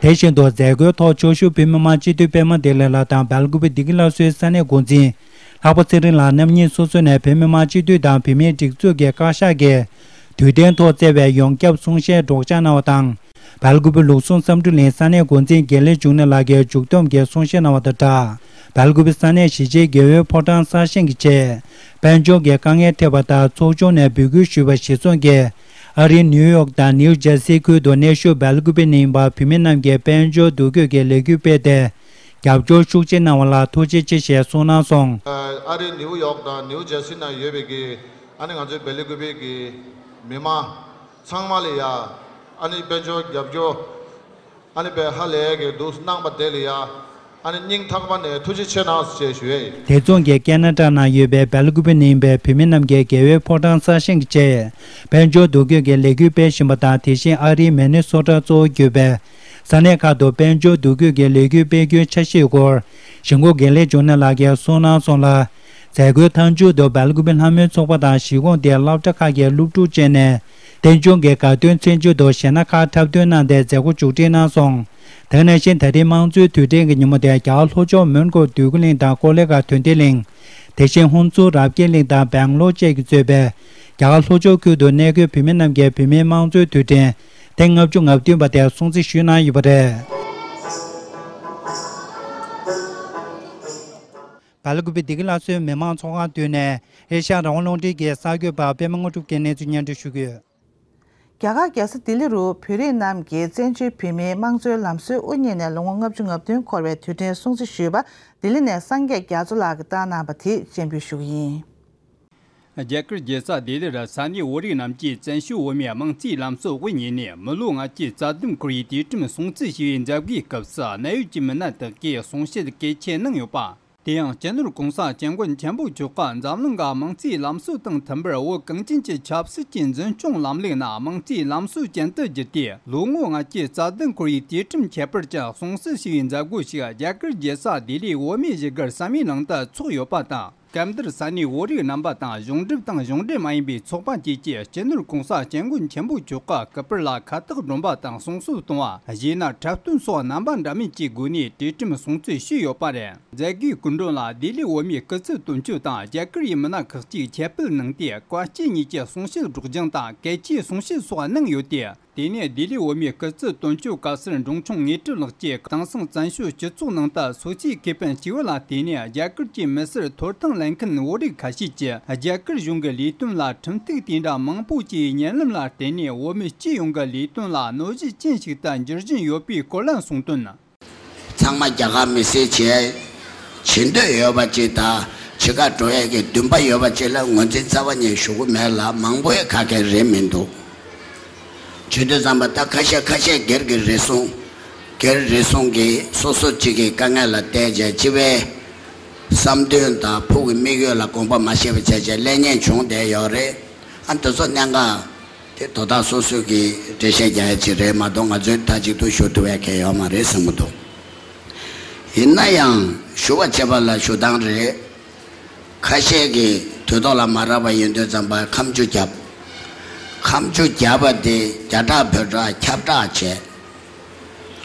དེ་བཞིན་དུ་མཛད་སྒོའི་ཐོག་ཕྱོགས་བཞུགས་བོད་མི་མང་སྤྱི་འཐུས་པད་མ་བདེ་ལེགས་ལགས་དང་སྦེལ་ཀུ་པེ་བདེ་སྐྱིད་སླར་གསོའི་ས་གནས་འགོ་འཛིན་ལྷག་པ་ཚེ་རིང་ལགས་རྣམ་གཉིས་སོ་སོ་ནས་བོད་མི་མང་སྤྱི་འཐུས་དང་བོད་མིའི་སྒྲིག་འཛུགས་ཀྱི་བཀའ་ཤག་གིས་དུས་དྲན་ཐོག་བསྩལ་བའི་ཡོངས་ཁྱབ་གསུང་བཤད་སྒྲོག་སྦྱང་གནང་བ་དང་། སྦེལ་ཀུ་པེ་ལུགས་ཟུང་བསམ་གྲུབ་གླིང་ས་གནས་འགོ་འཛིན་དགེ་ལེགས་འབྱུང་གནས་ལགས་ཀྱིས་མཇུག་བསྡོམས་ཀྱི་གསུང་བཤད་གནང་བ་དང་སྦྲགས། སྦེལ་ཀུ་པེ་ས་གནས་གཞིས་བྱེས་དགེ་འོས་ཕོ་བྲང་གསར་བཞེངས་ཀྱི་ཆེད། དཔལ་འབྱོར་གྱི་དཀའ་ངལ་འཕྲད་པ་དང་ཚོགས་ཆུང་ནས་འབོད་སྐུལ་ཞུས་པ་གཞིར་བཟུང་གིས། ཨ་རིའི་ནིའུ་ཡོག་དང་ནིའུ་ཇར་སིའི་ཁུལ་དུ་གནས་བཞུགས་སྦེལ་ཀུ་པེ་ནས་ཡིན་པ་བོད་མི་རྣམས་ཀྱིས་དཔལ་འབྱོར་འདུ་འགོད་ཀྱི་ལས་འགུལ་སྤེལ་ཏེ། རྒྱབ་སྐྱོར་ཤུགས་ཆེ་གནང་བ་ལ་ཐུགས་རྗེ་ཆེ་ཞེས་གསུངས་གནང་སོང་། ཨ་རིའི་ནིའུ་ཡོག་དང་ནིའུ་ཇར་སི་ནང་ཡོད་པའི་གི་ཨ་ནི་ང་ཚོའི་སྦེལ་ཀུ་པེ་གི་མི་མང་ཚང་མ་ལ་ཡ་ཨ་ནི་དཔལ་འབྱོར་རྒྱབ་སྐྱོར། ཨ་ནི་པའི་ཧ་ལས་ཀྱི་འདུག་གནང་པ་དེ་ལ་ཡ། ཨ་ནི་སྙིང་ཐག་པ་ནས་ཐུགས་རྗེ་ཆེ་གནང་ཞེས་ཞུ་ཡས་ཡིན། དེ་མཚུངས་ཀྱི་ཀེ་ན་ཌ་ནང་ཡོད་པའི་སྦེལ་ཀུ་པེ་ནས་ཡིན་པའི་བོད་མི་རྣམས་ཀྱིས་དགེ་འོས་ཕོ་བྲང་གསར་བཞེངས་ཀྱི་ཆེད། དཔལ་འབྱོར་འདུ་འགོད་ཀྱི་ལས་འགུལ་སྤེལ་བཞིན་པ་དང་། དེ་བཞིན་ཨ་རིའི་མི་ནི་སོ་ཊ་གཙོ་བོ་གྱུར་པའི་ས་གནས་ཁག་ཏུ་དཔལ་འབྱོར་འདུ་འགོད་ཀྱི་ལས་འགུལ་སྤེལ་རྒྱུའི་འཆར་གཞིའི་སྐོར། གཞིས་འགོ་དགེ་ལེགས་འབྱུང་གནས་ལགས་ཀྱིས་གསུངས་གནང་སོང་ལ། མཛད་སྒོའི་མཐའ་མཇུག་ཏུ་སྦེལ་ཀུ་པེ་ལྷ་མོའི་ཚོགས་པ་དང་གཞིས་ཁོངས་དེའི་སློབ་གྲྭ་ཁག་གི་སློབ་ཕྲུག་བཅས་ནས། རྟེན་འབྱུང་གི་དགའ་སྟོན་མཚོན་ཆེད་དུ་གཞས་སྣ་ཁག་འཁྲབ་སྟོན་གནང་སྟེ་མཛད་སྒོ་མཇུག་སྒྲིལ་གནང་སོང་། དེ་ནང་བཞིན་ད་རིང་དམངས་གཙོའི་དུས་དྲན་གྱི་ཉིན་མོ་དེར་རྒྱ་གར་ལྷོ་ཕྱོགས་མོན་གྷོ་འདོད་རྒུ་གླིང་དང་ཀོ་ལི་གྷལ་དོན་ལྡན་གླིང་། དེ་བཞིན་ཧོན་སུར་རབ་རྒྱས་གླིང་དང་སྦེང་ལོར་བཅས་ཀྱིས་གཙོས་པའི་རྒྱ་གར་ལྷོ་ཕྱོགས་ཁུལ་དུ་གནས་འཁོད་བོད་མི་རྣམས་ཀྱིས་བོད་མིའི་དམངས་གཙོའི་དུས་དྲན་ཐེངས་ལྔ་བཅུ་ང་བདུན་པ་དེ་སྲུང་བརྩི་ཞུས་གནང་ཡོད་པ་རེད། སྦེལ་ཀུ་པེ་བདེ་སྐྱིད་སླར་གསོའི་མི་མང་ཚོགས་ཁང་མདུན་ནས་ཨེ་ཤ་ཡ་རང་དབང་རླུང་འཕྲིན་གྱི་གསར་འགོད་པ་པད་མ་དངོས་གྲུབ་ཀྱིས་གནས་ཚུལ་སྙན་སྒྲོན་ཞུ་གི་ཡོད། རྒྱ་གར་རྒྱལ་ས་ལྡི་ལི་རུ་བོད་རིགས་རྣམས་ཀྱིས་བཙན་བྱོལ་བོད་མིའི་དམངས་གཙོའི་ལམ་སྲོལ་དབུ་བརྙེས་ནས་ལོ་ངོ་ལྔ་བཅུ་ང་བདུན་འཁོར་བའི་དུས་དྲན་སྲུང་བརྩི་ཞུས་པ་ལྡི་ལི་ནས་སངས་རྒྱས་རྒྱ་མཚོ་ལགས་ཀྱིས་བཏང་གནང་བ་དེ་སྤྱན་འབུལ་ཞུ་གི་ཡིན། རྒྱ་གར་རྒྱལ་ས་ལྡི་ལི་རུ་ས་གནས་བོད་རིགས་རྣམས་ཀྱིས་བཙན་བྱོལ་བོད་མིའི་དམངས་གཙོའི་ལམ་སྲོལ་དབུ་བརྙེས་ནས་མི་ལོ་ལྔ་བཅུ་རྩ་བདུན་འཁོར་བའི་དུས་དྲན་སྲུང་བརྩི་ཞུ་བའི་མཛད་སྒོའི་སྐབས་སུ་གནད་ཡོད་ཀྱི་མི་སྣ་དག་གིས་གསུང་བཤད་གལ་ཆེ་གནང་ཡོད་པ། དེ་ཡང་སྤྱི་ནོར་༸གོང་ས་༸སྐྱབས་མགོན་ཆེན་པོ་མཆོག་གིས་འཛམ་གླིང་གི་དམངས་གཙོའི་ལམ་སྲོལ་དང་མཐུན་པར་བོད་གངས་ཅན་གྱི་ཆབ་སྲིད་ཀྱི་འཛིན་སྐྱོང་ལམ་ལུགས་ནི་དམངས་གཙོའི་ལམ་སྲོལ་ཅན་དུ་བསྒྱུར་ཏེ། ལོ་ངོ་ལྔ་བཅུ་རྩ་བདུན་འཁོར་བའི་དུས་དྲན་ཁྱད་པར་ཅན་སྲུང་བརྩི་ཞུ་བའི་མཛད་སྒོ་ཞིག་རྒྱ་གར་རྒྱལ་ས་ལྡི་ལིའི་བོད་མིའི་བཞུགས་སྒར་བསམ་ཡས་གླིང་དུ་འཚོགས་ཡོད་པ་དང་། སྐབས་འདིར་ས་གནས་བོད་རིགས་རྣམ་པ་དང་། གཞུང་འབྲེལ་དང་གཞུང་འབྲེལ་མ་ཡིན་པའི་ཚོགས་པ་བཅས་ཀྱིས་སྤྱི་ནོར་༸གོང་ས་༸སྐྱབས་མགོན་ཆེན་པོ་མཆོག་གི་སྐུ་པར་ལ་ཁ་བཏགས་སྒྲོན་པ་དང་གསུང་གསོལ་གཏོང་བ། གཞས་སྣ་འཁྲབ་སྟོན་སོགས་རྣམ་པ་འདྲ་མིན་གྱི་སྒོ་ནས་དུས་དྲན་སྲུང་བརྩི་ཞུས་ཡོད་པ་རེད། མཛད་སྒོའི་སྐུ་མགྲོན་ལ་ལྡི་ལིའི་བོད་མིའི་སྐུ་ཚབ་དོན་གཅོད་དང་རྒྱ་གར་ཡུལ་མི་སྣ་ཁག་ཅིག་ཁྱབ་སྤེལ་གནང་སྟེ། བཀའ་སྤྱི་གཉིས་ཀྱི་གསུང་བཤད་སྒྲོག་སྦྱང་དང་གལ་ཆེའི་གསུང་བཤད་སོགས་གནང་ཡོད་དེ། དེ་ནས་ལྡི་ལིའི་བོད་མིའི་སྐུ་ཚབ་དོན་གཅོད་བཀའ་ཟུར་འབྲོང་ཆུང་དངོས་གྲུབ་ལགས་ཀྱིས་དེང་སང་བཙན་བྱོལ་སྤྱི་ཚོགས་ནང་དུ་སོ་སོའི་ཁེ་ཕན་གཅིག་པུ་ལ་བརྟེན་ནས་རྒྱ་གར་གྱི་མི་སེར་འཐོར་ཐང་ལེན་མཁན་བོད་རིགས་ཁ་ཤས་ཀྱིས་རྒྱ་གར་གཞུང་གི་ལས་དོན་ལ་ཁྲིམས་གཏུག་དེ་འདྲ་མང་པོ་བྱས་པའི་ཉེར་ལམ་ལ་བརྟེན་ནས་བོད་མི་སྤྱི་ཡོངས་ཀྱི་ལས་དོན་ལ་གནོད་གཞི་ཅན་ཞིག་ཏུ་འགྱུར་བཞིན་ཡོད་པའི་སྐོར་ལ་གསུངས་དོན། ཚང་མ་རྒྱ་གར་མི་སེར་བྱེད་བྱེད་འདོད་ཡོད་པ་ཅིག་དང་། བྱེད་ག་འགྲོ་ཡས་ཀྱི་འདུན་པ་ཡོད་པ་ཅིག་ལ་ངོས་འཛིན་རྩ་བ་ཉིད་ཞུ་གི་མེད་ལ། མང་པོའི་ཁ་སྐད་རེད་མི་འདུག་བྱེད་དུས་ཙམ་པ་ད་ཁ་ཤས་ཁ་ཤས་སྒེར་གྱི་རེ་ཟུང་། སྒེར་རེ་ཟུང་གིས་སོ་སོ་གཅིག་གི་དཀའ་ངལ་ལ་བལྟས་བྱས་སྤྱི་པའི་བསམ་དོན་དང་ཕུགས་ཀྱི་དམིགས་ཡུལ་ལ་དགོངས་པ་མ་བཞེས་པ་བྱས་བྱས་སླེབས་མཁན་བྱུང་བསྡད་ཡོད་རེད། ཨ་འདི་ཚོ་གནད་འགག་དེ་དོ་བདག་སོ་སོ་གིས་འགྲེལ་བཤད་རྒྱག་ཡ་ཅིག་རེད་མ་གཏོགས། ང་ཚོས་མཐའ་གཅིག་ཏུ་ཞུ་ཐུབ་ཡ་གང་ཡང་ཡོད་མ་རེད་བསམ་གྱི་འདུག་ཡིན་ན་ཡང་ཞུ་བ་བྱེད་པ་ལ་ཞུ་སྟངས་རེད། ཁ་ཤས་ཀྱིས་དུས་ཐོག་ལ་མ་རག་པ་ཡིན་དུས་ཙམ་པ་ཁ་མཆུ་བརྒྱབ། ཁ་མཆུ་བརྒྱབ་པ་དེ་རྒྱ་གྲགས་བོད་གྲགས་ཁྱབ་བསྒྲགས་བྱས།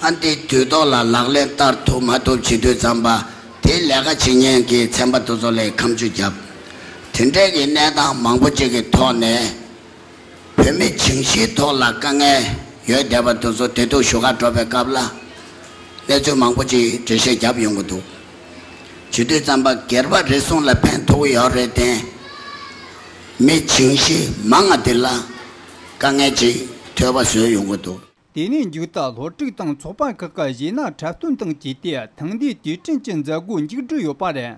ཨ་འདི་དུས་ཐོག་ལ་ལག་ལེན་བསྟར་ཐུབ་མ་ཐུབ་བྱེད་དུས་ཙམ་པ་དེ་ལས་ཀ་བྱེད་མཁན་གྱི་ཚན་པ་དེ་ཚོ་ལ་ཁ་མཆུ་བརྒྱབ། དེ་འདྲའི་གི་གནས་སྟངས་མང་པོ་ཅིག་གི་ཐོག་ནས། བོད་མི་བྱིངས་གཞིའི་ཐོག་ལ་དཀའ་ངལ་ཡོད་བསྡད་པ་དེ་ཚོ་བདེ་སྡུག་ཞུ་ག་འགྲོ་བའི་སྐབས་ལ། གནས་ཚུལ་མང་པོ་ཅིག་འགྲེལ་བཤད་བརྒྱབ་ཡོང་གི་འདུག་བྱེད་དུས་ཙམ་པ་སྒེར་པ་རེ་ཟུང་ལ་ཕན་ཐོགས་ཀྱི་ཡོད་རེད་དེ། མི་བྱུང་གཞི་མང་ང་དེ་ལ་དཀའ་ངལ་ཅིག་ཐོལ་པ་བཟོས་ཡོང་གི་འདུག་དེ་ནས་མཇུག་ཏུ་སློབ་ཕྲུག་དང་ཚོགས་པ་ཁག་གི་གཞས་སྣ་འཁྲབ་སྟོན་དང་བཅས་ཏེ་ཐེངས་འདིའི་དུས་དྲན་གྱི་མཛད་སྒོ་མཇུག་བསྒྲིལ་ཡོད་པ་རེད།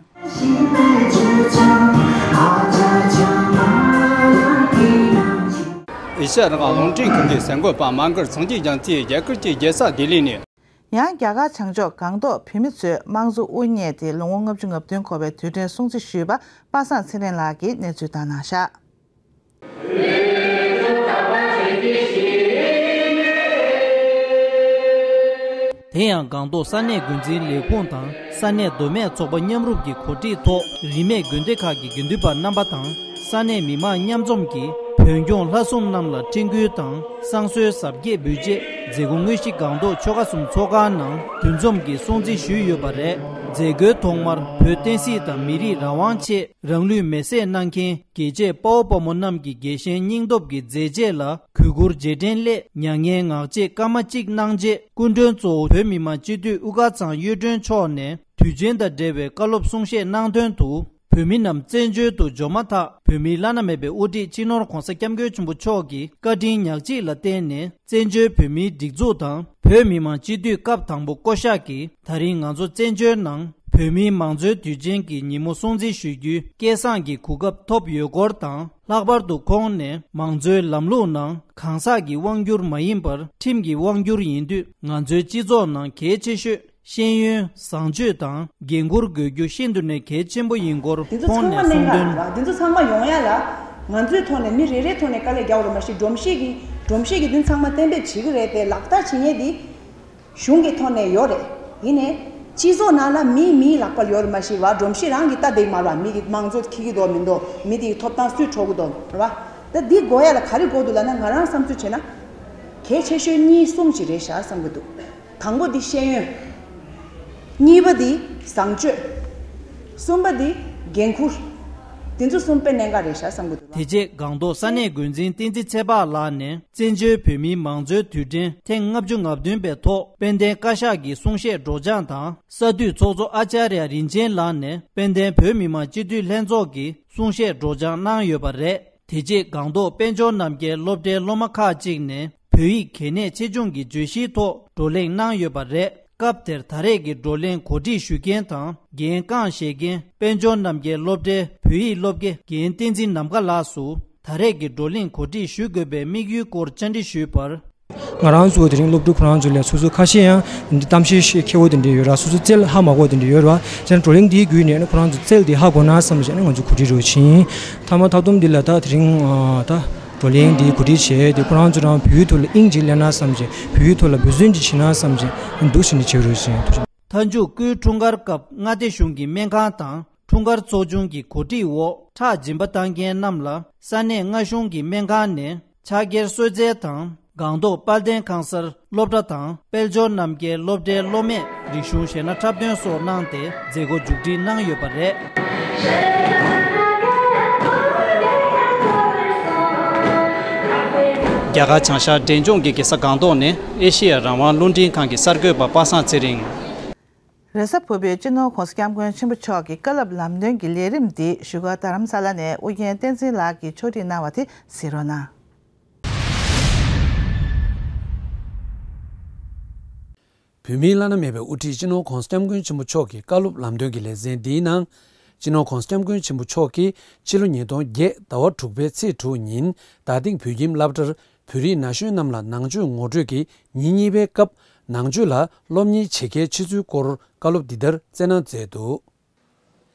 ཨེ་ཤ་ཡ་རང་དབང་རླུང་འཕྲིན་ཁང་གི་གསར་འགོད་པ་མ་མགར་སངས་རྒྱས་རྒྱ་མཚོས་རྒྱ་གར་གྱི་རྒྱལ་ས་ལྡི་ལི་ནས། ཡང་རྒྱ་གར་བྱང་ཕྱོགས་སྒང་ཏོག་བོད་མི་ཚོས་དམངས་གཙོ་དབུ་བརྙེས་ཏེ་ལོ་ངོ་ལྔ་བཅུ་ང་བདུན་འཁོར་བའི་དུས་དྲན་སྲུང་བརྩི་ཞུས་པ་པ་སངས་ཚེ་རིང་ལགས་ཀྱིས་གནས་ཚུལ་བཏང་གནང་བཞག་དེ་ཡང་སྒང་ཏོག་ས་གནས་འགོ་འཛིན་ལས་ཁུངས་དང་ས་གནས་མདོ་སྨད་ཚོགས་པ་མཉམ་རུབ་ཀྱི་གོ་སྒྲིག་ཐོག་རིས་མེད་དགོན་སྡེ་ཁག་གི་དགེ་འདུན་པ་རྣམ་པ་དང་ས་གནས་མི་མང་མཉམ་འཛོམས་ཀྱིས་བོན་སྐྱོང་ལྷ་སྲུང་རྣམས་ལ་འཕྲིན་བསྐུལ་དང་བསང་གསོལ་གཟབ་རྒྱས་འབུལ་རྗེས་མཛད་སྒོ་དངོས་གཞི་སྒང་ཏོག་ཆོལ་ཁ་གསུམ་ཚོགས་ཁང་ནང་འདུ་འཛོམས་ཀྱིས་སྲུང་བརྩི་ཞུས་ཡོད་པ་རེད། མཛད་སྒོའི་ཐོག་མར་བོད་བསྟན་སྲིད་དང་མི་རིགས་རང་དབང་ཆེད་རང་ལུས་མེ་སྲེག་གནང་མཁན་རྒྱལ་གཅེས་དཔའ་བོ་དཔའ་མོ་རྣམས་ཀྱི་རྒྱལ་ཞེན་སྙིང་སྟོབས་ཀྱི་མཛད་རྗེས་ལ་གུས་བཀུར་རྗེས་དྲན་སླད་མྱ་ངན་ངག་བཅད་སྐར་མ་གཅིག་གནང་རྗེས་སྐུ་མགྲོན་གཙོ་བོ་བོད་མི་མང་སྤྱི་འཐུས་དབུ་དཀར་ཚང་གཡུ་སྒྲོན་མཆོག་ནས་དུས་ཆེན་དང་འབྲེལ་བའི་བཀའ་སློབ་གསུང་བཤད་གནང་དོན་དུ། བོད་མི་རྣམས་བཙན་བྱོལ་དུ་འབྱོར་མ་ཐག་བོད་མིའི་བླ་ན་མེད་པའི་དབུ་ཁྲིད་སྤྱི་ནོར་༧གོང་ས་༧སྐྱབས་མགོན་ཆེན་པོ་མཆོག་གི་བཀའ་དྲིན་ཉག་གཅིག་ལ་བརྟེན་ནས་བཙན་བྱོལ་བོད་མིའི་སྒྲིག་འཛུགས་དང་བོད་མི་མང་སྤྱི་འཐུས་སྐབས་དང་པོ་བསྐོ་གཞག་གིས་ད་རིང་ང་ཚོ་བཙན་བྱོལ་ནང་བོད་མིའི་མང་གཙོའི་དུས་ཆེན་གྱི་ཉིན་མོ་སྲུང་བརྩི་ཞུ་རྒྱུའི་སྐལ་བཟང་གི་གོ་སྐབས་ཐོབ་ཡོད་སྐོར་དང་། ལྷག་པར་དུ་ཁོང་ནས་མང་གཙོའི་ལམ་ལུགས་ནང་གང་ཟག་གི་དབང་སྒྱུར་མ་ཡིན་པར་ཁྲིམས་ཀྱི་དབང་སྒྱུར་ཡིན་དུས་ང་ཚོའི་སྤྱི་ཚོགས་ནང་གལ་ཆེ་ཤོས། ཤེས་ཡོན། བཟང་སྤྱོད་དང་འགན་འཁུར་དགོས་རྒྱུ་ཤིན་ཏུ་ནས་གལ་ཆེན་པོ་ཡིན་སྐོར་དེ་ཚོ་ཁོང་ཚང་མ་ནས་གནད་གསུངས་འགག་དོན། རེད་བ། དེ་ཚོ་ཚང་མ་ཡོང་ཡ་ལ་ང་ཚོའི་ཐོག་ནས་མི་རེ་རེའི་ཐོག་ནས་དཀའ་ལས་རྒྱག་རོགས་མ་ཤེས། སྒྲོམ་གཞི་གི་སྒྲོམ་གཞི་གི་དེ་ཚང་མ་གཏན་འབེབས་བྱེད་ཀྱི་རེད་དེ་ལག་བསྟར་བྱེད་མཁན་དེ་གཞུང་གི་ཐོག་ནས་ཡོད་རེད། ཡིན་ནའི་སྤྱི་ཚོགས་ནང་ལ་མི་མིའི་ལག་པར་ཡོད་རེད་མ་ཤེས་བ། སྒྲོམ་གཞི་རང་གི་ལྟ་བསྡད་མ་རེད་བ། མི་གི་དམངས་གཙོ་འཁྱེར་གྱི་འདུག་མི་འདུག་མི་དེ་གི་ཐོབ་ཐང་སུས་འཕྲོག་གི་འདུག་རེད་བ། ད་འདི་དགོས་ཡ་ལ་ག་རེ་དགོས་འདུག་ལབ་ན་ང་རང་བསམ་ཚུལ་བྱས་ན་གལ་ཆེ་ཤོས་གཉིས་གསུམ་ཅིག་རེད་ཤག་བསམ་གྱི་འདུག་དང་པོ་འདི་ཤེས་ཡོན། གཉིས་པ་འདི་བཟང་སྤྱོད། གསུམ་པ་འདི་འགན་འཁུར། འདི་ཚོ་གསུམ་དཔེ་གནད་འགག་རེད་ཤག་བསམ་གྱི་འདུག་དེ་རྗེས་སྒང་ཏོག་ས་གནས་འགོ་འཛིན་བསྟན་འཛིན་ཚེ་དཔག་ལགས་ནས་བཙན་བྱོལ་བོད་མིའི་མང་གཙོའི་དུས་དྲན་ཐེངས་ལྔ་བཅུ་ང་བདུན་པའི་ཐོག་དཔལ་ལྡན་བཀའ་ཤག་གི་གསུང་བཤད་སྒྲོག་སྦྱང་དང་ས་འཐུས་ཚོགས་གཙོ་ཨ་ཅཱརྱ་རིན་ཆེན་ལགས་ནས་དཔལ་ལྡན་བོད་མི་མང་སྤྱི་འཐུས་ལྷན་ཚོགས་ཀྱི་གསུང་བཤད་སྒྲོག་སྦྱང་གནང་ཡོད་པ་རེད། དེ་རྗེས་སྒང་ཏོག་དཔལ་འབྱོར་རྣམ་རྒྱལ་སློབ་གྲྭའི་སློབ་མ་ཁག་ཅིག་ནས་བོད་ཡིག་གལ་གནད་ཆེ་ཆུང་གི་བརྗོད་གཞིའི་ཐོག་བགྲོ་གླེང་གནང་ཡོད་པ་རེད། སྐབས་དེར་ད་རེས་ཀྱི་བགྲོ་གླེང་གོ་སྒྲིག་ཞུ་མཁན་དང་འགན་རྐང་བཞེས་མཁན་དཔལ་འབྱོར་རྣམ་རྒྱལ་སློབ་གྲྭའི་བོད་ཡིག་སློབ་དགེ་རྒན་བསྟན་འཛིན་ནམ་མཁའ་ལགས་སུ་ད་རེས་ཀྱི་བགྲོ་གླེང་གོ་སྒྲིག་ཞུ་དགོས་པའི་དམིགས་ཡུལ་སྐོར་བཅར་འདྲི་ཞུས་པར། ང་རང་ཚོ་དེ་རིང་སློབ་ཕྲུག་ཁོ་རང་ཚོ་ལ་སོ་སོ་ཁ་ཤས་ཡང་འདི་གཏམ་བཤད་ཤེས་མཁས་པོ་དེ་འདྲ་ཡོད་ར། སོ་སོ་རྩལ་ཧ་མ་གོ་དེ་འདྲ་ཡོད་ར། བྱས་ན་བགྲོ་གླེང་འདིའི་བརྒྱུད་ནས་ནི་ཁོ་རང་ཚོ་རྩལ་འདི་ཧ་གོ་ན་བསམ་བྱས་ནས་ང་ཚོ་གོ་སྒྲིག་རོགས་བྱིན། མཐའ་མ་མཐའ་སྡོམ་འདི་ལ་ད་དེ་རིང་ཨ་ད་བགྲོ་གླེང་འདི་གོ་སྒྲིག་བྱས་ཏེ་ཁོ་རང་ཚོ་རང་བོད་ཡིག་ཐོག་ལ་དབྱིངས་ཅིག་སླེབས་ན་བསམ་བྱས། བོད་ཡིག་ཐོག་ལ་འབད་བརྩོན་ཅིག་བྱེད་ན་བསམ་བྱས་འདུག་བྱས་ནས་བྱེད་རོགས་བྱིན། ཐུགས་རྗེ་ཆེ། མཐའ་མཇུག་སྐུའི་འཁྲུངས་སྐར་སྐབས་མངའ་སྡེ་གཞུང་གི་སྨན་ཁང་དང་འཁྲུངས་སྐར་ཚོགས་ཆུང་གི་གོ་སྒྲིག་འོག་ཁྲག་སྦྱིན་པ་བཏང་མཁན་རྣམས་ལ་ས་གནས་མངའ་གཞུང་གི་སྨན་ཁང་ནས་ཕྱག་འཁྱེར་གསོལ་སྩལ་དང་། སྒང་ཏོག་དཔལ་ལྡན་ཁང་གསར་སློབ་གྲྭ་དང་དཔལ་འབྱོར་རྣམ་རྒྱལ་སློབ་གྲྭའི་སློབ་མས་རིག་གཞུང་གཞས་སྣ་འཁྲབ་སྟོན་སོགས་གནང་སྟེ་མཛད་སྒོ་མཇུག་སྒྲིལ་གནང་ཡོད་པ་རེད། རྒྱ་གར་བྱང་ཤར་འབྲས་ལྗོངས་ཀྱི་རྒྱལ་ས་སྒང་ཏོག་ནས་ཨེ་ཤེ་ཡ་རང་དབང་རླུང་འཕྲིན་ཁང་གི་གསར་འགོད་པ་པ་སངས་ཚེ་རིང་། རེས་གཟའ་ཕུར་བུའི་སྤྱི་ནོར་༧གོང་ས་༧སྐྱབས་མགོན་ཆེན་པོ་མཆོག་གི་བཀའ་སློབ་ལམ་སྟོན་གྱི་ལས་རིམ་འདི་བཞུགས་སྒར་རྡ་རམ་ས་ལ་ནས་ཨུ་རྒྱན་བསྟན་འཛིན་ལགས་ཀྱིས་ཕྱོགས་སྒྲིག་གནང་བ་དེ་གཟིགས་རོགས་གནང་། བོད་མིའི་བླ་ན་མེད་པའི་དབུ་ཁྲིད་སྤྱི་ནོར་༧གོང་ས་༧སྐྱབས་མགོན་ཆེན་པོ་མཆོག་གི་བཀའ་སློབ་ལམ་སྟོན་གྱི་ལེ་ཚན་འདིའི་ནང་། སྤྱི་ནོར་༧གོང་ས་༧སྐྱབས་མགོན་ཆེན་པོ་མཆོག་གིས་ཕྱི་ལོ་ཉིས་སྟོང་བརྒྱད་ཟླ་བ་དྲུག་པའི་ཚེས་དྲུག་ཉིན་རྡ་སྟེང་བོད་ཁྱིམ་སློབ་གྲྭར་བོད་རིགས་ན་གཞོན་རྣམས་ལ་ནང་ཆོས་ངོ་སྤྲོད་ཀྱི་ཉིན་གཉིས་པའི་སྐབས། ནང་ཆོས་ལ་སློབ་གཉེར་བྱེད་གལ་ཆེ་ཚུལ་སྐོར་བཀའ་སློབ་འདི་ལྟར་སྩལ་གནང་མཛད་འདུག།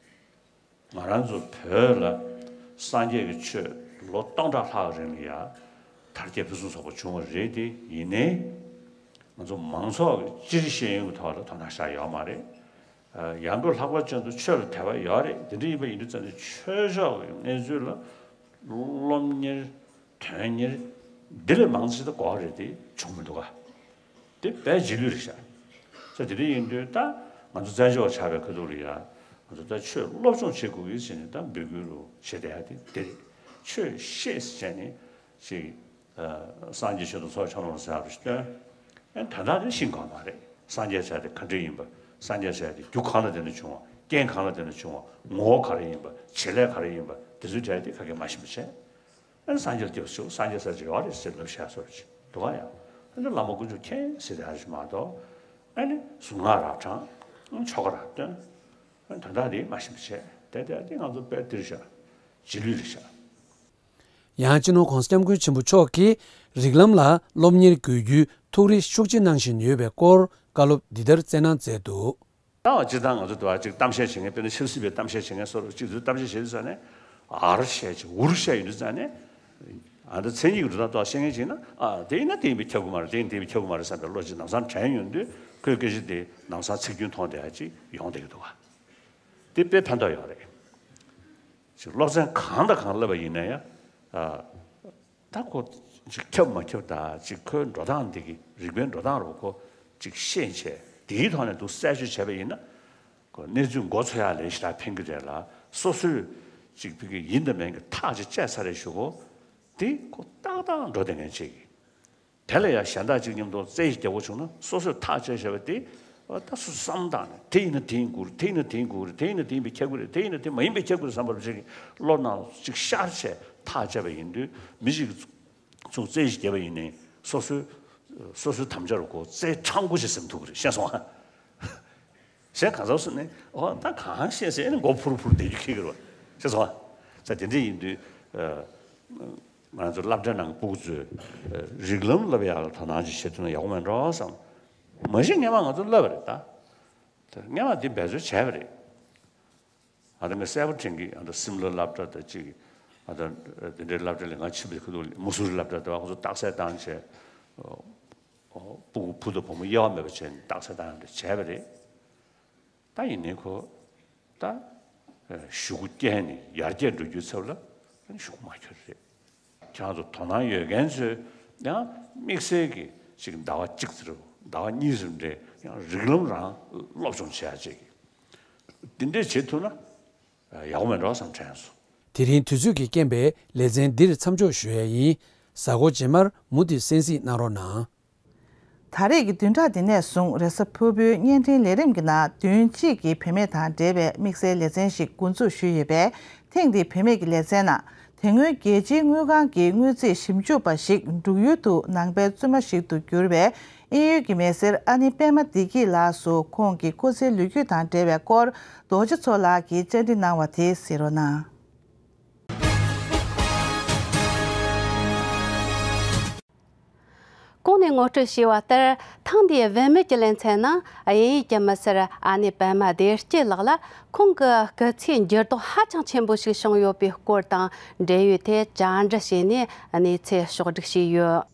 ང་རང་ཚོ་བོད་ལ་སངས་རྒྱས་ཀྱི་ཆོས་ལོ་སྟོང་ཕྲག་ལྷག་རིང་ལ་ཡ་དར་རྒྱས་ཕུན་སུམ་ཚོགས་པ་བྱུང་བ་རེད་དེ། ཡིན་ནའི་ང་ཚོ་མང་ཚོགས་ཀྱི་སྤྱིར་ཤེས་ཡོན་གྱི་ཐོག་ལ་དོ་སྣང་བཞག་ཡོད་མ་རེད། ཡང་སྒོས་ལྷག་པར་ཅན་དུ་ཆོས་ལ་དད་པ་ཡོད་རེད། དེ་འདྲ་ཡིན་པ་ཡིན་དུས་ཙམ་ནས་ཆོས་ཕྱོགས་ཀྱི་གནས་ཚུལ་ལ་སློབ་གཉེར་དོན་གཉེར་འདི་ལས་མང་ཆེ་ད་གོ་བ་རེད་དེ་བྱུང་མི་འདུག་ག་དེ་དཔེ་རྗེས་ལུས་རེད་ཤག་ས་དེ་འདྲ་ཡིན་དུས་ད་ང་ཚོ་བཙན་བྱོལ་བ་ཆགས་པའི་ཁ་ཐུག་ལ་ཡ་ང་ཚོ་ད་ཆོས་སློབ་སྦྱོང་བྱེད་དགོས་ཀྱི་ཟེར་ནས་ད་འབོད་སྐུལ་རུ་བྱེད་བསྡད་ཡ་དེ་འདི་རེད། ཆོས་ཤེས་ཟེར་ནས་ཅིག་སངས་རྒྱས་ཆོས་དང་ཚོགས་ཆོས་ལོངས་ཟེར་བ་ཞིག་སྟོན། ཨེ་དོན་དག་དེ་ཤེས་དགོས་མ་རེད། སངས་རྒྱས་བྱ་དེ་ག་འདྲ་ཡིན་པ། སངས་རྒྱས་བྱ་དེ་རྒྱུ་གང་ལ་བརྟེན་ནས་བྱུང་བ། རྐྱེན་གང་ལ་བརྟེན་ནས་བྱུང་བ། ངོ་བོ་ག་རེ་ཡིན་པ། བྱེད་ལས་ག་རེ་ཡིན་པ། དེ་ཚོའི་གྲས་དེ་ཁ་སྐད་མ་ཤེས་པ་བྱས། ཨ་ནི་སངས་རྒྱས་ལ་སྐྱབས་སུ་མཆིའོ། སངས་རྒྱས་ས་ཅིག་ཡོད་རེད་ཟེར་ལབ་བཞག་སོ་ཅིག་འདུག་ག་ཡང་ཨ་ནི་བླ་མ་དཀོན་མཆོག་མཁྱེན་ཟེར་ཡ་ཞིག་མ་གཏོགས། ཨ་ནི་གཟུངས་སྔགས་རབ་བགྲང་། ཆོ་ག་རབ་འདོན། ཨ་ནི་དོན་དག་དེ་མ་ཤེས་པ་བྱས། དེ་དེ་དེ་ང་ཚོ་དཔེ་འདིར་བཞག་རྗེས་ལུས་རེད་བཞག་ཡང་སྤྱི་ནོར་༸གོང་ས་༸སྐྱབས་མགོན་ཆེན་པོ་མཆོག་གིས་རིགས་ལམ་ལ་སློབ་གཉེར་དགོས་རྒྱུའི་ཐུགས་རེ་ཤུགས་ཆེ་གནང་བཞིན་ཡོད་པའི་སྐོར་བཀའ་སློབ་འདི་ལྟར་སྩལ་གནང་མཛད་འདུག་ད་སྤྱིར་བཏང་ང་ཚོ་དུ་བ་ཅིག་གཏམ་བཤད་བྱེད་མཁན། དཔེར་ན་ཆབ་སྲིད་པའི་གཏམ་བཤད་བྱེད་མཁན་སོགས་ཅིག་ཚོས་གཏམ་བཤད་བྱེད་དུས་ཙང་ནས། ཨར་བཤད་ཅིག་འུར་བཤད་ཡོང་དུས་ཙང་ནས། ཨ་ད་མཚན་ཉིད་ཀྱི་འགྲོ་སྟངས་ཐོག་བཤད་མཁན་ཅིག་ན། ཨ་དེ་ཡིན་ན་དེ་ཡིན་པས་ཁྱབ་ཀྱི་མ་རེད། དེ་ཡིན་དེ་ཡིན་པས་ཁྱབ་ཀྱི་མ་རེད་བསམ་པའི་བློ་ཅིག་ལམ་སང་དྲན་ཡོང་དུས། ཁོའི་སྐད་ཆ་དེ་ལམ་སང་ཚིག་རྒྱུན་མཐོང་བསྡད་ཡ་ཅིག་ཡོང་བསྡད་ཀྱི་འདུག་ག་དེ་དཔེ་ཕན་ཐོགས་ཡོད་རེད། ཅིག་སློབ་ཚན་གང་དང་གང་བསླབས་པ་ཡིན་ན་ཡང་། ཨ་ད་ཁོ་ཅིག་ཁྱབ་མ་ཁྱབ་དང་། ཅིག་ཁོའི་འགྲོ་སྟངས་འདི་གི་རིག་པའི་འགྲོ་སྟངས་རུ་ཁོ་ཅིག་ཤེས་བྱས། དེའི་ཐོག་ནས་འདུག་གསལ་བརྗོད་བྱས་པ་ཡིན་ན། ཁོ་གནས་ཚུལ་མགོ་ཚོས་ཡག་ལས་ཞེ་དྲག་ཕན་གྱི་རེད་ལ། སོ་སོས་ཅིག་ཕ་གི་ཡིན་དང་མིན་གྱི་ཐག་ཅིག་བཅད་ཚར་རེ་ཞུ་གོ། དེ་ཁོ་ཏག་ཏག་འགྲོ་བསྡད་མཁན་ཅིག་དེ་ལ་ཡང་གཞན་དག་ཅིག་མཉམ་དུ་རྩོད་གཞི་རྒྱག་དགོས་བྱུང་ན། སོ་སོས་ཐག་བཅད་བཞག་པ་དེ། ཨ་ད་སོ་སོ་བསམ་བཏང་ནས། དེ་ཡིན་ན་དེ་ཡིན་དགོས་རེད། དེ་ཡིན་ན་དེ་ཡིན་དགོས་རེད། དེ་ཡིན་ན་དེ་ཡིན་པས་ཁྱབ་ཀྱི་རེད། དེ་ཡིན་ན་དེ་མ་ཡིན་པས་ཁྱབ་ཀྱི་རེད་བསམ་པ་ཅིག་བློ་ནང་ཅིག་ཤར་བྱས་ཐག་བཅད་པ་ཡིན་དུས། མི་ཞིག་ཚུར་རྩོད་གཞི་བརྒྱབ་པ་ཡིན་ནའི་སོ་སོའི་སོ་སོའི་དམ་བཅའ་རུ་ཁོ་རྩལ་ཕྲན་བུ་ཞིག་ཟིན་ཐུབ་ཀྱི་རེད། ཤེས་སོང་ཨ། གཞན་གང་ཟག་སུ་ནས་ཨོ་ད་གང་ཤེས་ཟེར་ནས་མགོ་འཕུར་འཕུར་བསྡད་རྒྱུ་ཁེལ་གི་རེད་བ། ཤེས་སོང་ཨ། ས་དེ་འདྲ་ཡིན་དུས། ཨ་ང་ཚོ་སློབ་གྲྭ་ནང་གི་སྤུ་གུ་ཚོས་རིགས་ལམ་བསླབ་ཡག་ལ་དོ་སྣང་ཅིག་བྱེད་ཐུབ་ན་ཡག་པོ་མེད་འགྲོ་བསམ། མ་གཞི་སྔོན་མ་ང་ཚོ་བསླབས་པ་རེད་ད། དེ་སྔོན་མ་འདི་འབད་རྩོལ་བྱས་པ་རེད། ཨ་ད་ངས་གསལ་པོ་དྲན་གི། ཨ་ད་སིམ་ལ་སློབ་གྲྭ་དང་ཅིག་ཨ་ད་དེ་འདྲའི་སློབ་གྲྭ་ལ་ང་ཕྱིན་པའི་ཁ་ཐུག་མུ་སུ་རི་སློབ་གྲྭ་དེ་བ་ཁོ་ཚོ་རྟགས་གསལ་བཏང་བྱས། ཨོ་སྤུ་གུ་བུ་དང་བུ་མོ་དབྱེ་བ་མེད་པ་བྱས་ནས་རྟགས་གསལ་བཏང་ཡག་འདྲ་བྱས་པ་རེད། ད་ཡིན་ནའི་ཁོ་ད་ཨ་གཞུག་གུ་བསྐྱལ་ནས་ཡར་རྒྱས་འགྲོ་རྒྱུའི་ཚབ་ལ་ཨ་ནི་གཞུག་གུ་མ་འཁྱོལ་རེད། ཁྱེད་རང་ཚོ་དོ་སྣང་ཡོད་མཁན་ཚོས་ཡང་དམིགས་བསལ་གྱི་ཅིག་ཟླ་བ་གཅིག་ཙམ་རེ། ཟླ་བ་གཉིས་ཙམ་རེ་ཡང་རིགས་ལམ་རང་སློབ་སྦྱོང་བྱེད་ཡག་ཅིག་དེ་འདྲས་བྱེད་ཐུབ་ན་ཡག་པོ་མེད་འགྲོ་བསམ་དྲན་སོང་། དེ་རིང་དུས་ཚོད་ཀྱི་རྐྱེན་པས་ལེ་ཚན་འདིར་མཚམས་འཇོག་ཞུ་ཡས་ཡིན། གཟའ་འཁོར་རྗེས་མར་མུ་མཐུད་གསན་གཟིགས་གནང་རོགས་གནང་། ད་རེས་ཀྱི་བདུན་ཕྲག་འདི་ནས་བཟུང་རེས་གཟའ་ཕུར་བུའི་བརྙན་འཕྲིན་ལས་རིམ་གྱི་ནང་བདུན་གཅིག་གི་བུད་མེད་དང་འབྲེལ་བའི་དམིགས་བསལ་ལེ་ཚན་ཞིག་འགོ་འཛུགས་ཞུས་ཡོད་པས། ཐེངས་འདིའི་བུད་མེད་ཀྱི་ལེ་ཚན་ནང་། དེ་སྔོན་རྒྱལ་སྤྱིའི་དངུལ་ཁང་གི་དངུལ་རྩིས་ཞིབ་འཇུག་པ་ཞིག་འབྲུག་ཡུལ་དུ་ནང་པའི་བཙུན་མ་ཞིག་ཏུ་གྱུར་བའི་དབྱིན་ཡུལ་གྱི་མི་སེར་ཨ་ནེ་པད་མ་བདེ་སྐྱིད་ལགས་སུ་ཁོང་གི་སྐུ་ཚེའི་ལོ་རྒྱུས་དང་འབྲེལ་བའི་སྐོར། རྡོ་རྗེ་མཚོ་ལགས་ཀྱིས་བཅར་འདྲི་གནང་བ་དེ་གཟིགས་རོགས་གནང་། གོང་ནས་ངོ་སྤྲོད་བྱས་པ་ལྟར། ཐེངས་འདིའི་བུད་མེད་ཀྱི་ལེ་ཚན་ནང་། དབྱིན་ཡུལ་གྱི་མི་སེར་ཨ་ནེ་པད་མ་བདེ་སྐྱིད་ལགས་ལ་ཁོང་གི་སྐུ་ཚེའི་འགྱུར་ལྡོག་ཧ་ཅང་ཆེན་པོ་ཞིག་བྱུང་ཡོད་པའི་སྐོར་དང་འབྲེལ་ཡོད་ཐད་བཅར་འདྲི་བྱས་ནས་གནས་ཚུལ་ཕྱོགས་བསྒྲིགས་བྱས་ཡོད།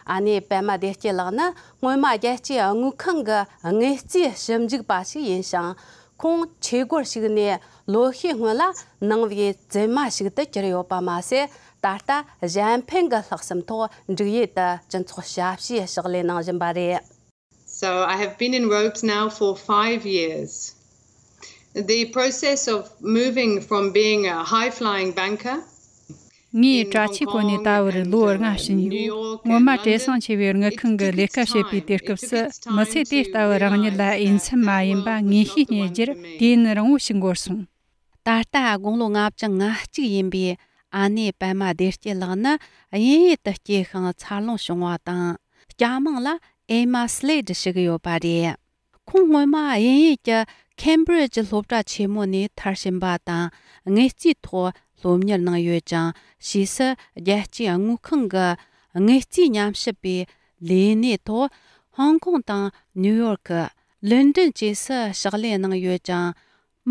ཨ་ནེ་པད་མ་བདེ་སྐྱིད་ལགས་ནི་སྔོན་མ་རྒྱལ་སྤྱིའི་དངུལ་ཁང་གི་དངུལ་རྩིས་ཞིབ་འཇུག་པ་ཞིག་ཡིན་ཞིང་། ཁོང་ཆོས་སྒོར་ཞུགས་ནས་ལོ་ཤས་སྔོན་ལ་ནང་པའི་བཙུན་མ་ཞིག་ཏུ་གྱུར་ཡོད་པ་མ་ཟད། ད་ལྟ་གཞན་ཕན་གྱི་ལྷག་བསམ་ཐོག་འབྲུག་ཡུལ་དུ་སྤྱི་ཚོགས་ཞབས་ཞུའི་ཕྱག་ལས་གནང་བཞིན་པ་རེད། So I have been in Rhodes now for five years. The process of moving from being a high-flying banker ངས་དྲ་ཆས་ཁོ་ནས་ད་བར་ལོ་ལྔ་ཕྱིན་ཡོད། སྔོན་མ་བྲེལ་ཟིང་ཆེ་བའི་དངུལ་ཁང་གི་ལས་ཀ་བྱེད་པའི་དུས་སྐབས་སུ་མི་ཚེ་དེ་ལྟ་བུ་རང་ཉིད་ལ་འོས་འཚམ་མ་ཡིན་པ་ངེས་ཤེས་རྙེད་རྒྱུར་དུས་ཡུན་རིང་བོ་ཞིག་འགོར་སོང་། ད་ལྟ་དགུང་ལོ་ལྔ་བཅུ་ང་གཅིག་ཡིན་པའི་ཨ་ནེ་པད་མ་བདེ་སྐྱིད་ལགས་ནི་དབྱིན་ཡུལ་དུ་སྐྱེས་ཤིང་འཚར་ལོངས་བྱུང་བ་དང་། སྐྱ་མིང་ལ་ཨེ་མ་སི་ལེ་ཌི་ཞུ་གི་ཡོད་པ་རེད། ཁོང་སྔོན་མ་དབྱིན་ཡུལ་གྱི་ཁེམ་བྷི་རི་ཇི་སློབ་གྲྭ་ཆེན་མོ་ནས་མཐར་ཕྱིན་པ་དང་། དངུལ་རྩིས་ཐོག་སློབ་གཉེར་གནང་ཡོད་ཅིང་། ཕྱིས་སུ་རྒྱལ་སྤྱིའི་དངུལ་ཁང་གི་དངུལ་རྩིས་ཉམས་ཞིབ་པའི་ལས་གནས་ཐོག་ཧོང་ཀོང་དང་ནིའུ་ཡོར་ཀི། ལོན་ཌོན་བཅས་སུ་ཕྱག་ལས་གནང་ཡོད་ཅིང་།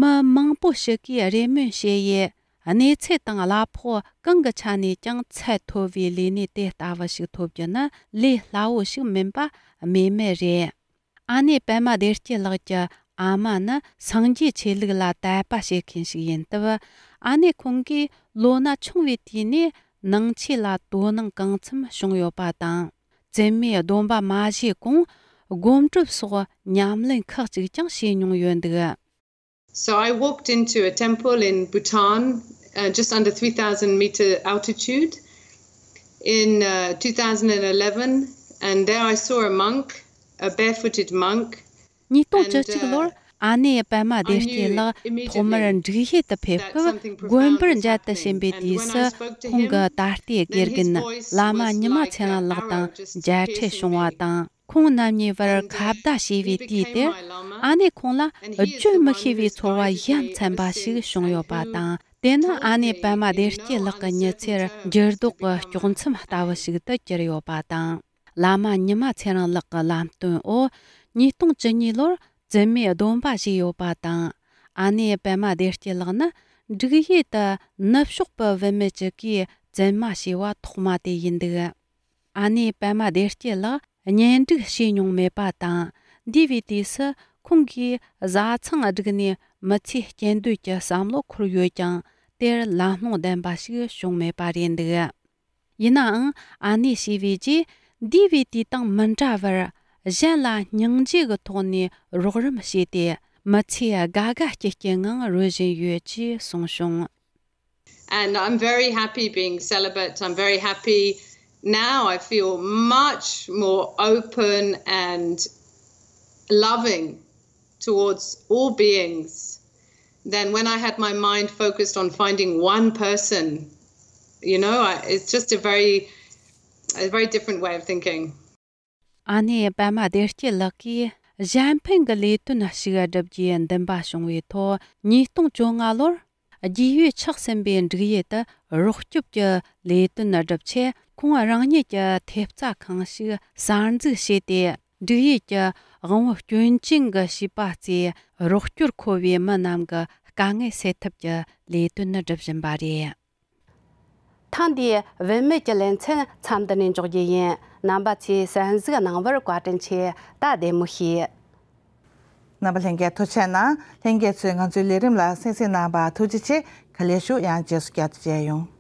མི་མང་པོ་ཞིག་གིས་རེ་སྨོན་བྱེད་ཡས། གནས་ཚད་དང་གླ་ཕོགས་གང་གི་ཆ་ནས་ཀྱང་ཚད་མཐོ་བའི་ལས་གནས་དེ་ལྟ་བུ་ཞིག་ཐོབ་རྒྱུ་ནི་ལས་སླ་བོ་ཞིག་མིན་པ་སྨོས་མེད་རེད། ཨ་ནེ་པད་མ་བདེ་སྐྱིད་ལགས་ཀྱི་ཨ་མ་ནི་སངས་རྒྱས་ཆོས་ལུགས་ལ་དད་པ་བྱེད་མཁན་ཞིག་ཡིན་སྟབས། ཨ་ནེ་ཁོང་གིས་ལོ་ན་ཆུང་བའི་དུས་ནས་ནང་ཆོས་ལ་དོ་སྣང་གང་འཚམ་བྱུང་ཡོད་པ་དང་། བཙུན་མའི་སྡོམ་པ་མ་བཞེས་གོང་སྒོམ་སྒྲུབ་སོགས་ཉམས་ལེན་ཁག་ཅིག་ཀྱང་བྱས་མྱོང་ཡོད་འདུག། So I walked into a temple in Bhutan, uh, just under three thousand meter altitude in uh, two thousand eleven, and there I saw a monk, a barefooted monk, ཉིས་སྟོང་བཅུ་གཅིག་ལོར་ཨ་ནེ་པད་མ་བདེ་སྐྱིད་ལགས་ཐོག་མར་འབྲུག་ཡུལ་དུ་ཕེབས་སྐབས། དགོན་པར་མཇལ་དུ་ཕྱིན་པའི་དུས་སུ། ཁོང་གི་ད་ལྟའི་དགེ་རྒན་བླ་མ་ཉི་མ་ཚེ་རིང་ལགས་དང་མཇལ་འཕྲད་བྱུང་བ་དང་། ཁོང་རྣམ་གཉིས་བར་ཁ་བརྡ་བྱས་པའི་དུས་དེར། ཨ་ནེ་ཁོང་ལ་བརྗོད་མི་ཤེས་པའི་ཚོར་བ་ཡ་མཚན་པ་ཞིག་བྱུང་ཡོད་པ་དང་། དེ་ནི་ཨ་ནེ་པད་མ་བདེ་སྐྱིད་ལགས་ཀྱི་མྱི་ཚེར་འགྱུར་ལྡོག་གི་དཀྱོག་མཚམས་ལྟ་བུ་ཞིག་ཏུ་གྱུར་ཡོད་པ་དང་། བླ་མ་ཉི་མ་ཚེ་རིང་ལགས་ཀྱི་ལམ་སྟོན་འོག་ཉིས་སྟོང་བཅུ་གཉིས་ལོར་བཙུན་མའི་སྡོམ་པ་བཞེས་ཡོད་པ་དང་། ཨ་ནེ་པད་མ་བདེ་སྐྱིད་ལགས་ནི་འབྲུག་ཡུལ་དུ་ནུབ་ཕྱོགས་པའི་བུད་མེད་ཅིག་གིས་བཙུན་མ་བྱས་པ་ཐོག་མ་དེ་ཡིན་འདུག་ཨ་ནེ་པད་མ་བདེ་སྐྱིད་ལགས་གཉེན་སྒྲིག་བྱས་མྱོང་མེད་པ་དང་། འདས་པའི་དུས་སུ་ཁོང་གིས་བཟའ་ཚང་བསྒྲིགས་ནས་མི་ཚེའི་གཅེས་འདོད་ཀྱི་བསམ་བློ་འཁོར་ཡོད་ཀྱང་། དེར་ལམ་ལྷོང་ལྡན་པ་ཞིག་བྱུང་མེད་པ་རེད་འདུག་ཡིན་ནའང་། ཨ་ནེ་ཞེས་པའི་རྗེས་འདས་པའི་དུས་དང་མི་འདྲ་བར། གཞན་ལ་སྙིང་རྗེ་གི་ཐོག་ནས་རོགས་རམ་བྱས་ཏེ། མི་ཚེ་དགའ་དགའ་སྐྱིད་སྐྱིད་ངང་རོལ་བཞིན་ཡོད་ཅེས་གསུངས་བྱུང་། And I'm very happy being celibate. I'm very happy now. I feel much more open and loving towards all beings than when I had my mind focused on finding one person. You know, I, it's just a very, a very different way of thinking. ཨ་ནེ་པད་མ་བདེ་སྐྱིད་ལགས་ཀྱིས་གཞན་ཕན་གྱི་ལས་དོན་ཞིག་བསྒྲུབ་རྒྱུའི་འདུན་པ་བྱུང་བའི་ཐོག་ཉིས་སྟོང་བཅོ་ལྔ་ལོར། རྒྱས་ཡོལ་ཆགས་ཟིན་པའི་འབྲུག་ཡུལ་དུ་རོགས་སྐྱོབ་ཀྱི་ལས་དོན་བསྒྲུབ་ཆེད། ཁོང་རང་ཉིད་ཀྱི་ཐེབས་རྩ་ཁང་ཞིག་གསར་འཛུགས་བྱས་ཏེ། འབྲུག་ཡུལ་གྱི་དབང་བོ་སྐྱོན་ཅན་གྱི་བྱིས་པ་བཅས་རོགས་སྐྱོར་མཁོ་བའི་མི་རྣམས་ཀྱི་དཀའ་ངལ་སེལ་ཐབས་ཀྱི་ལས་དོན་བསྒྲུབ་བཞིན་པ་རེད། ཐེངས་འདིའི་བུད་མེད་ཀྱི་ལེ་ཚན་མཚམས་འདི་ནས་འཇོག་རྒྱུ་ཡིན། རྣམ་པ་ཚོས་གསན་གཟིགས་གནང་བར་བཀའ་དྲིན་ཆེ། ད་བདེ་མོ་བྱོས། རྣམ་པ་ལྷན་རྒྱས་ཐུགས་རྗེ་གནང་། ལྷན་རྒྱས་ཚོས་ང་ཚོའི་ལས་རིམ་ལ་གསན་གཟིགས་གནང་བར་ཐུགས་རྗེ་ཆེ། ག་ལེར་ཞུ། ཡང་རྗེས་སུ་བསྐྱར་དུ་མཇལ་ཡོང་།